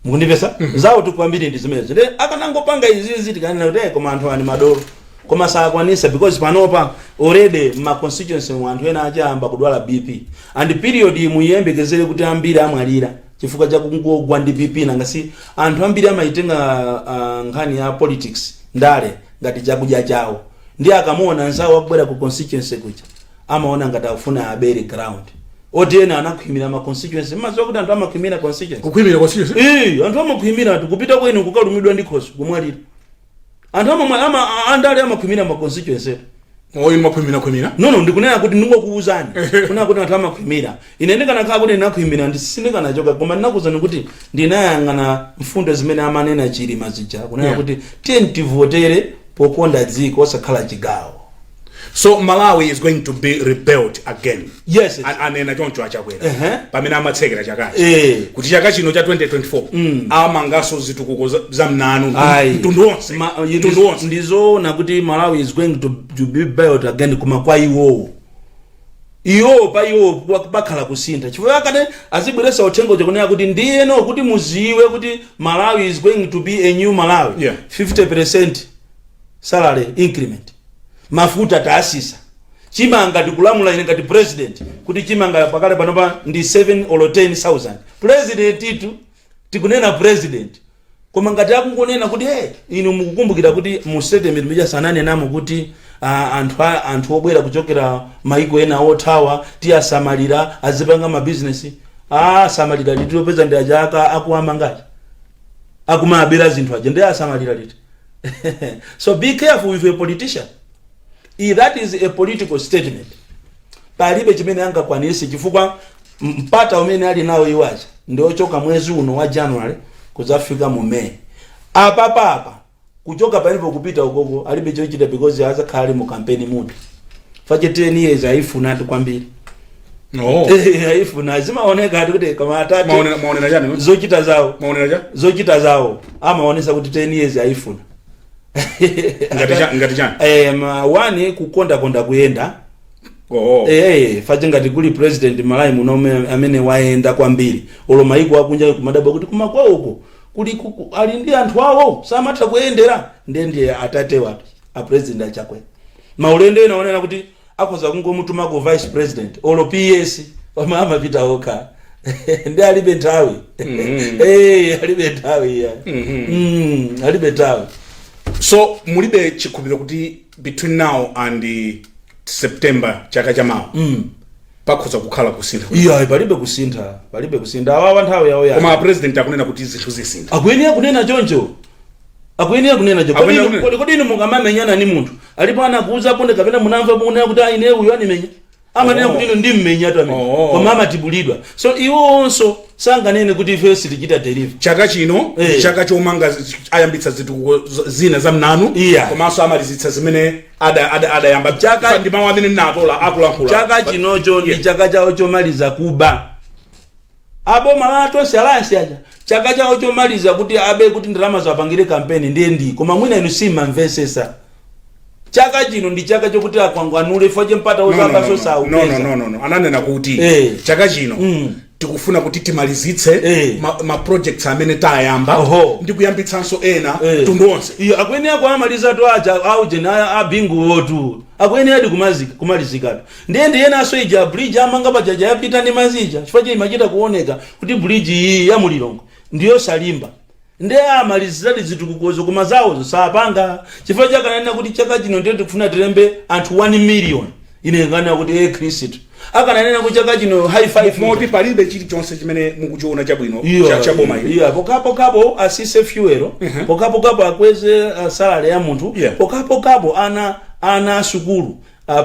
Mukundipesa? Zawo tu kwambiri ndi zimenezo. Nde akanangopanga izizi tikanena kuti, "Eh, koma anthu ani madolo." Koma sakwanisa because panopa already ma constituency mu anthu ena achayamba kudwala BP, and period muyembekezere kuti ambiri amwalira chifukwa cha kungogwa ndi BP. Nangasi anthu ambiri amayitenga nkhani ya politics, ndale, ngati chakudya chawo. Ndi akamuona nzawo akubwera ku constituency kuja, amaona ngati akufuna abere ground. Oti ena anakhwimira ma constituency. Maziwa kuti anthu amakhwimira constituency. Kukhwimira constituency? Eh, anthu amakhwimira atu kupita kwenu kukalumidwa ndi khosi, kumwalira. Anthu ama andale amakhwimira ma constituency. Oyi, makhwimira khwimira? No, ndikunena kuti, ndingokuwuzani kunena kuti anthu amakhwimira. Ine ndikanakhala kuti ndinakhwimira, sindikanachoka, koma ndinakuwuzani kuti ndinayang'ana mfundo zimene amanena Chilima zija, kunena kuti tiye tivotere pokonda dziko, osakhala chigawo. So Malawi is going to be rebuilt again? Yes. Anena choncho aChakwera pamene amatsekera chakachi kuti chaka chino cha 2024 amanganso zitukuko za mnanu, Ayi. mtundu wonse. Mtundu wonse. Ndizoona kuti Malawi is going to be built again, koma kwa iwowo, iwowo pa iwowo pakhala kusintha, chifukwa akati azibweresa uthenga chakunena kuti ndiyeno kuti muziwe kuti Malawi is going to be a new Malawi, 50% salary increment, mafuta taasisa, chimanga tikulamula ine ngati president kuti chimanga pakale panopa ndi 7 or 10,000. President itu, tikunena president. Koma ngati akungonena kuti, hey, inu mukukumbukira kuti mu statement mija sananenamo kuti anthu obwera kuchokera maiko ena othawa tiyasamalira, azipanga mabizinesi? Asamalira liti opeza ndi aja akuamangaji, akumabera zinthu aja? Ndi asamalira liti? So be careful with a politician. If that is a political statement, palibe chimene angakwanise, chifukwa mpata umene ali nawo iwacha ndi ochoka mwezi uno wa January kudzafika mu May. Apapapa kuchoka palipo kupita ukoko alibe chochita, because azakhala ali mu campaign mood. Fache 10 years ayifuna ati kwambiri. No. Ayifuna, zimaoneka ati kuti koma atate. Maonera chani? Zochita zawo. Maonera cha? Zochita zawo amaonesa kuti 10 years ayifuna. Ngati chani? One, kukondakonda kuyenda. Oh. Fache ngati kuli president Malawi muno amene wayenda kwambiri, olo maiko akunja kumadabwa kuti kuma kwawoko kuli ali ndi anthu awo samatha kuyendera, ndiye ndiye atate watu a President aChakwera. Maulendo ena onena kuti akhoza kungomutumako vice president olo PS, koma amapita okha, ndi alibe nthawi. Alibe nthawi ya. Alibe nthawi. So mulibe chikhulupiriro kuti between now and September chaka chamawa pakhoza kukhala kusintha? Iya, palibe kusintha, palibe kusintha. Awawa nthawi yawo ya. Koma president akunena kuti zinthu zisintha. Akuyenera kunena choncho, akuyenera kunena choncho. Akuyenera kunena. Kodi inu mukamamenyana ni munthu, alipo anakuuza ponde kapena munamva munena kuti, "Ah, ine uyu animenya"? Amanena kuti inu ndimmenya tu amene. Koma amatibulidwa. So iwonso sanganene kuti ife sitichita deliver. Chaka chino chaka chomanga, ayambitsa zitukuko zina za mnanu komanso amalizitsa zimene adayamba. Ndi mawu amene ndinatola akulankhula. Chaka chinocho ndi chaka chawo chomaliza kuba. Aboma la Tonse Alliance aja, chaka chawo chomaliza kuti abe, kuti ndalama zapangire kampeni. Ndiye ndi koma mwina inu simamvesesa. Chaka chino ndi chaka chokuti akwangwanule fache mpata No, no, no, ozabaso no. No, saupeza. no. Ananena kuti chaka chino tikufuna kuti timalizitse ma projects amene tayamba ndi kuyambitsanso ena, mtundu wonse. Iyo akuyenera kuamaliza tu aja auje abingu wotu, akuyenera di kumalizikatu. Ndiye ndiyenaso ija bridge amanga pajaja yapita ndi mazija, chifukwa che imachita kuoneka kuti bridge iyi ya mulilongo ndiyo salimba. Ndiye amaliziradi zitukukozo, koma zawozo sapanga, chifukwa chakanena kuti chaka chino ndiye tikufuna tilembe anthu 1 million. Ine nganena kuti e Khristu akananena kuti chaka chino high five. Moti palibe chilichonse chimene mukuchiona chabwino Iyo, cha boma ili? Iya, pokapokapo asise fuel, pokapokapo akweze salary ya munthu, pokapokapo ana asukulu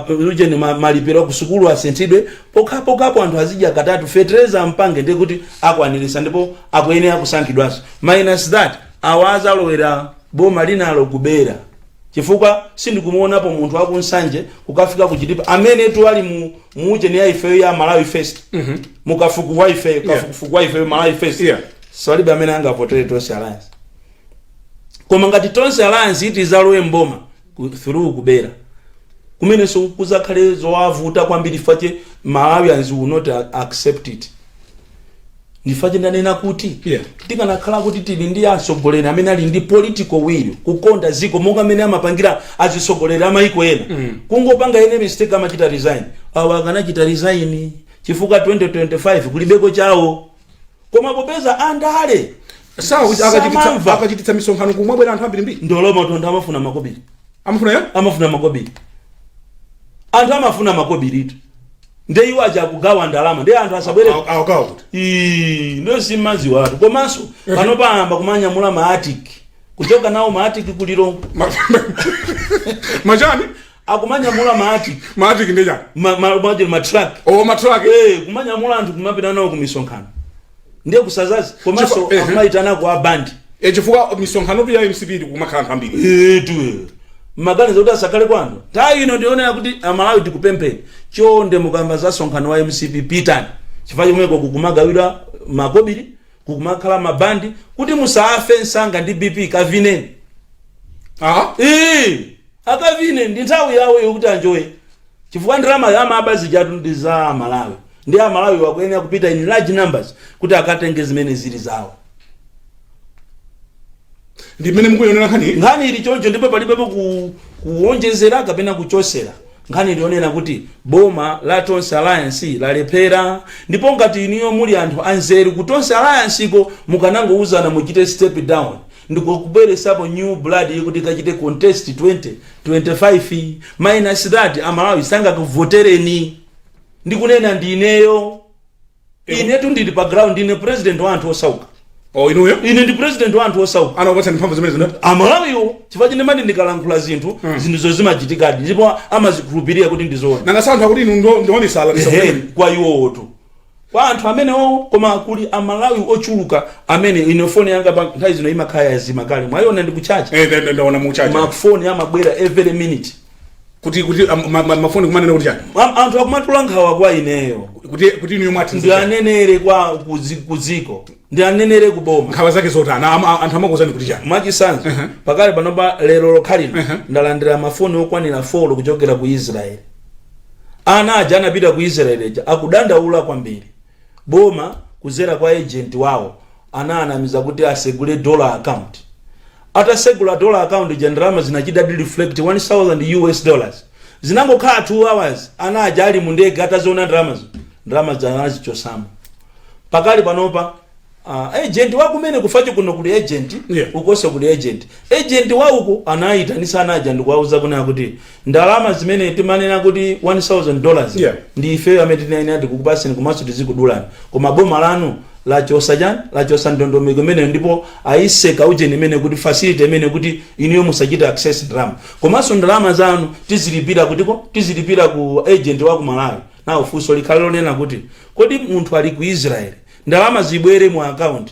ujeni malipiro ku sukulu asinthidwe, pokapokapo anthu azidya katatu, fetereza mpange, ndiye kuti akwanirisa ndipo akuyenera kusankhidwanso. Minus that, awa azalowera boma linalo kubera, chifukwa sindikumuonapo munthu akuNsanje kukafika kuChitipa amene tu ali mu muujeni ya ifeyo ya Malawi First, mukafukufuku wa ifeyo, kafukufuku wa ifeyo Malawi First, salibe amene angavotere Tonse Alliance. Koma ngati Tonse Alliance iti izalowe mboma through kubera, kumenenso kuzakhale zowavuta kwambiri, fache Malawians will not accept it. Ndifache ndanena kuti tikanakhala kuti tili ndi atsogoleri amene ali ndi political will, kukonda ziko monga amene amapangira azitsogoleri amayiko ena, kungopanga ene mistake amachita resign, awo akanachita resign chifukwa 2025 kulibeko chawo. Koma popeza andale Sawa, akachititsa samamva. Akachititsa misonkhano kumwabwera anthu ambirimbiri. Ndoloma kuti anthu amafuna makobiri. Amafuna ya? Amafuna makobiri, anthu amafuna makobiritu. Nde iwo aja akugawa ndalama, nde anthu asabwere. Awagawa kuti? Ii, ndo simaziwa watu. Komanso pano payamba kumanyamula maatiki, kuchoka nawo maatiki kulilongo. Machani? Akumanyamula maatiki. Maatiki ndi chani? Ma truck. O, ma truck. Eh, kumanyamula anthu kumapita nawo kumisonkhano, ndiye kusazazi. Komanso akumayitanako a bandi. E, chifukwa misonkhano ya MCP kumakhala anthu ambiri. Etu, maganizo kuti asakhale kwanu. Nthawi ino ndionera kuti Amalawi tikupempheni, chonde, mukamba za sonkhano wa MCP pitani, chifukwa chomweko kukumagawidwa makobiri, kukumakhala mabandi, kuti musafe msanga ndi BP. Kavineni. Ee, akavine, ndi nthawi yawo yokuti anjoye, chifukwa ndalama yamaba zijatu ndi za Amalawi, ndi Amalawi wakuyenera kupita in large numbers kuti akatenge zimene zili zawo. Ndi mmene mukuyionera nkhani? Nkhani ili choncho, ndipo palibepo kuwonjezera kapena kuchosera. Nkhani ilionera kuti boma la Tonse Alliance lalephera, ndipo ngati iniyo muli anthu anzeru ku Tonse Alliance iko, mukanangouzana muchite step down ndikubweresapo new blood kuti kachite contest 2025. Minus that, Amalawi sangakuvotereni. Ndikunena ndineyo, inetu ndili pa ground, ndine president wa anthu osauka. O, inuyo? Ine ndi president wa anthu osauka. Anakupatsani mphamvu zimene zina? Amalawiwo, chifukwa chine mati ndikalankhula zinthu, zinthuzo zimachitikadi ndipo amazikhulupirira kuti ndizoona. Nanga sa anthu akuti inu ndo wamisala? Ehe, kwa iwowotu, kwa anthu amenewo. Koma kuli Amalawi ochuluka amene ine foni yanga pa nthawi zino imakhala yazima kale, mwayiona ndikuchacha. Eh, ndaona muchacha. Mafoni amabwera every minute. Kuti mafoni kumanena kuti chani? Anthu akumatula nkhawa kwa ineyo. Kuti inuyo mwati? Ndianenere kwa kuziko, ndianenere kuboma. Nkhawa zake zotani? Anthu amakuwuzani kuti chani? Mwachisanzo, pakale panopa, lero lokhalino, ndalandira mafoni okwanira 4 kuchokera ku Israel. Ana aja anapita ku Israel aja akudandaula kwambiri. Boma kuzera kwa agent wawo anaanamiza kuti asegule dollar account. Atasegula dollar account ja, ndalama zinachita reflect US$1000. Zinangokhala 2 hours, ana aja ali mu ndege, ataziona ndalamazo, ndalama zanazichosamo. Pakali panopa agent wakumene kufacho kuno kuli agent, ukonso kuli agent. Agent wa uku anayitanisa anaja ndikuwauza kunena kuti ndalama zimene timanena kuti $1000 ndi ifeyo amene tinayenera tikukupaseni komanso tizikudulani, koma boma lanu lachosa chani, lachosa ndondomeko imeneyo, ndipo ayiseka ujeni imene kuti facility imene kuti inuyo musachite access ndalama, komanso ndalama zanu tizilipira kutiko, tizilipira ku agent wa ku Malawi. Nawo funso likhale lonena kuti kodi munthu ali ku Israel, ndalama zibwere mu account,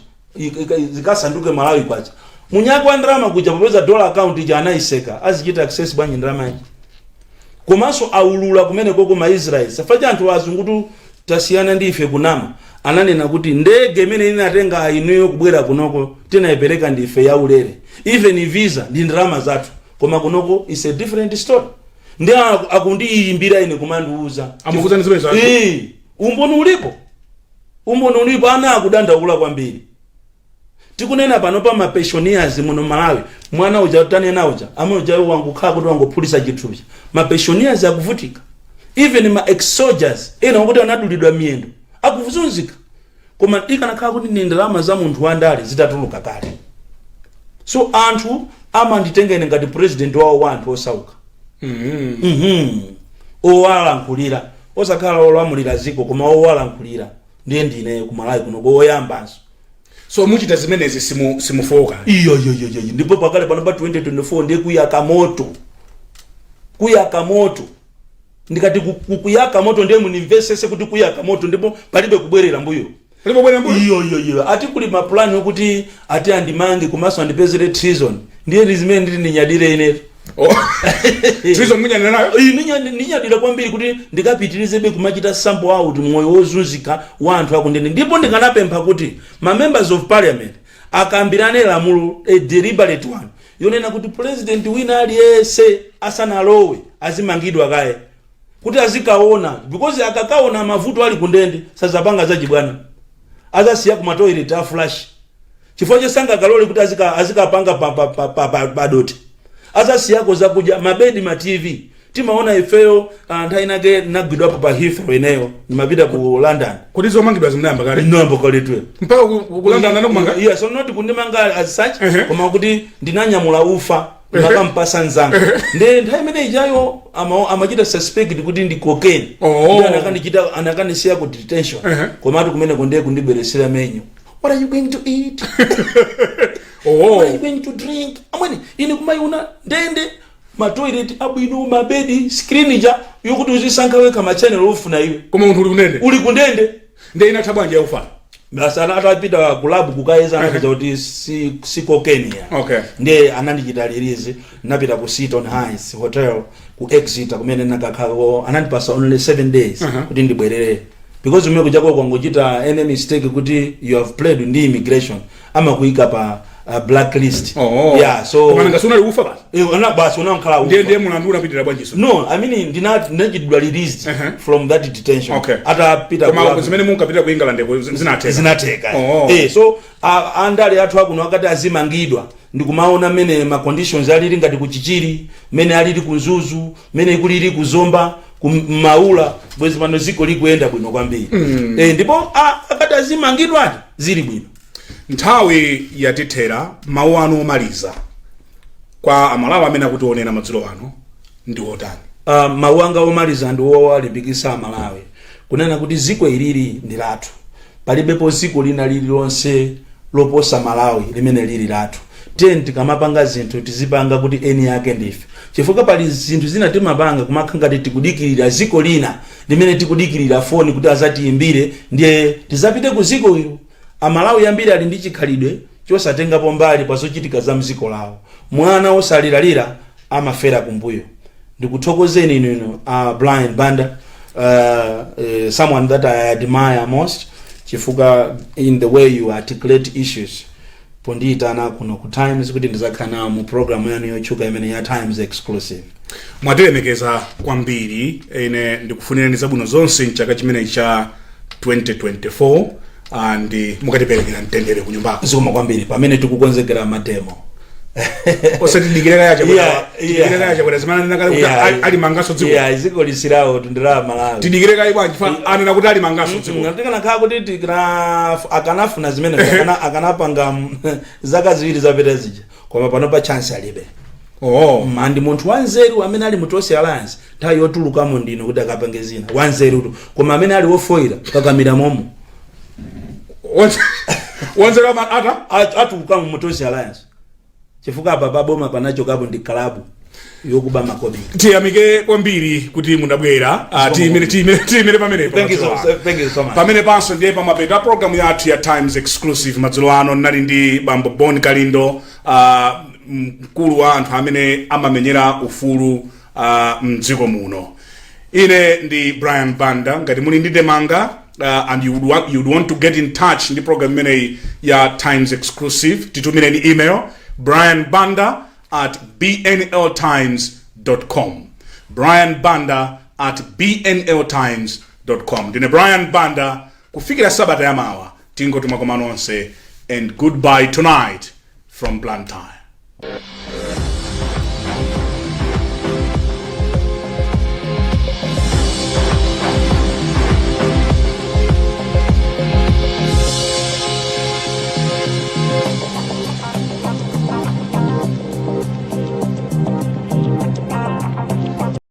zikasanduke Malawi kwacha, munyaki wa ndalama kuja, popeza dollar account ija anayiseka, azichita access bwanji ndalama iji? Komanso aulula kumene koko ma Israel safacha anthu azungutu tasiyana ndi ife kunama. Ananena kuti ndege imene inatenga inuyo kubwera kunoko tinayipereka ndife yaulere, even visa ndi ndalama zathu, koma kunoko is a different story. Ndi akundiyimbira ine kumandiuza. Amakuwuzani zimene za? Eh, umboni ulipo, umboni ulipo. Ana akudandaula kwambiri. Tikunena pano pa ma pensioners muno Malawi, mwana uja tanena uja amene uja wangukhala kuti wangophulisa chithupsa, ma pensioners akuvutika, even ma ex soldiers ena okuti anadulidwa miyendo akuzunzika. Koma ikanakhala kuti ndi ndalama za munthu wandale, zitatuluka kale. So anthu amanditenga ine ngati president wawo wa anthu osauka, owalankhulira, osakhala olamulira ziko, koma owalankhulira. Ndiye ndine kumalawi kuno koyambanso. So muchita zimenezi, simufoka? Iyo iyo iyo iyo. Ndipo pakale pano pa 2024 ndiye kuyaka moto, kuyaka moto. Ndikati kuyaka moto, ndiye munimvesese kuti kuyaka moto, ndipo palibe kubwerera mbuyo. Palibe kubwerera mbuyo. Iyo iyo iyo. Ati kuli mapulani okuti ati andimange komanso andipezere treason, ndiye ndi zimene ndili ndinyadire inetu. Oh. Treason munyadira nayo? Iyi ndinyadira kwambiri kuti ndikapitirizebe kumachita sample out moyo wozunzika wa anthu akundende. Ndipo ndikanapempha kuti ma members of parliament akambirane lamulo, a deliberate one, yonena kuti president wina aliyense asanalowe azimangidwa kaye kuti azikaona, because akakaona mavuto ali kundende sazapanga zachibwana. Azasiya kuma toilet a flush, chifukwa chosangakalole kuti azikapanga pa doti. Azasiyako zakudya, mabedi, ma TV. Timaona ifeyo. Nthawi inake nagwidwapo pa Heathrow, ineyo ndimapita ku London. Kuti zomangidwa zinayamba kale? Ndinayamba kaletwe. Mpaka ku London anakumanga? Yeah, so not kundimanga as such, koma kuti ndinanyamula ufa ndakampasa nzanga, ndi nthawi imene ijayo amachita suspect kuti ndi cocaine. Ndi anakandichita, anakandisiya ku detention. Komatu kumeneko ndiye kundibweresera menu: "What are you going to eat?" "What are you going to drink?" Amwene, ine kumayuna ndende, ma toilet abwino, mabedi, screen ja yokuti uzisankha wekha ma channel ofuna iwe. Koma munthu uli kundende. Uli kundende. Ndiye inatha bwanji yaufa? Basi, atapita ku lab kukayeza, anapeza kuti si cocaine ya. Ndiye anandichita release, napita ku Seton Heights Hotel ku Exeter, kumene nakakhalako. Anandipasa only 7 days kuti ndibwerere, because umene kuchako kwangochita any mistake kuti you have played ndi immigration, amakuyika pa blacklist. Yeah, so Koma nanga sunali ufa basi? Eh, basi unakhala ufa. Ndiye mulandu unapitirira bwanjiso? No, I mean, ndinachitidwa released from that detention atapita Koma zimene munkapita ku England zinatheka? Zinatheka. So andale athu akuno akati azimangidwa, ndikumaona mmene ma conditions alili, ngati kuchichiri mmene alili, ku Mzuzu mmene kulili, kuzomba, ku Maula, bwezi pano ziko likuyenda bwino kwambiri. Ndipo akati azimangidwa ati zili bwino. Nthawi yatithera. Mawu anu omaliza kwa Amalawi amene akutionera madzulo ano ndi otani? Mawu anga omaliza ndi owalimbikitsa Amalawi kunena kuti ziko ilili ndi lathu. Palibepo ziko lina lililonse loposa Malawi limene lili lathu. Tiye tikamapanga zinthu, tizipanga kuti eni yake ndife, chifukwa pali zinthu zina timapanga kumakha ngati tikudikirira ziko lina limene tikudikirira foni kuti azatiyimbire, ndiye tizapite ku ziko ilo. Amalawi ambiri ali ndi chikhalidwe chosatengapo mbali pa zochitika za mziko lawo. Mwana osaliralira amafera kumbuyo. Ndikuthokozeni inu, Brian Banda, someone that I admire most chifukwa in the way you articulate issues, pondiyitana kuno ku Times kuti ndizakhala nawo mu program yanu yotchuka imene ya Times Exclusive. Mwatilemekeza kwambiri. Ine ndikufunireni zabwino zonse mchaka chimene cha 2024, and mukatiperekera mtendere ku nyumbako. Zikoma kwambiri, pamene tikukonzekera ma demo. Osati dikireka yachakwera. Dikireka yachakwera zimene anena kale kuti alimanganso dziko. Yeah, dziko lisirawo tundira Malawi. Tidikire kayi bwanji? Fa anena kuti alimanganso dziko. Tikanakhala kuti akanafuna zimene akanapanga zaka 2 zapita zija, koma pano pa chance alibe. Andi munthu wanzeru amene ali mu Tonse Alliance, nthawi yotulukamo ndino kuti akapange zina, wanzerutu. Koma amene ali wofoira kakamira momo. Wanzeru ata Atulukamo mu Tonse Alliance, chifukwa apa paboma panachokapo ndi kalabu yokuba makobiri. Tiyamike kwambiri kuti munabwera. Tiyimire pamenepo. Thank you so, Madzulo ano. Thank you so much. Pamene panso ndiye pamapeto a programu yathu ya Times Exclusive madzulo ano. Ndinali ndi bambo Bon Kalindo, mkulu wa anthu amene amamenyera ufulu mdziko muno. Ine ndi Brian Banda. Ngati muli ndi ndemanga and you would want to get in touch ndi program imeneyi ya Times Exclusive, titumireni email brianbanda@bnltimes.com, brianbanda@bnltimes.com. Ndine Brian Banda. Kufikira sabata yamawa, tingoti mwakoma nonse and goodbye tonight from Blantyre.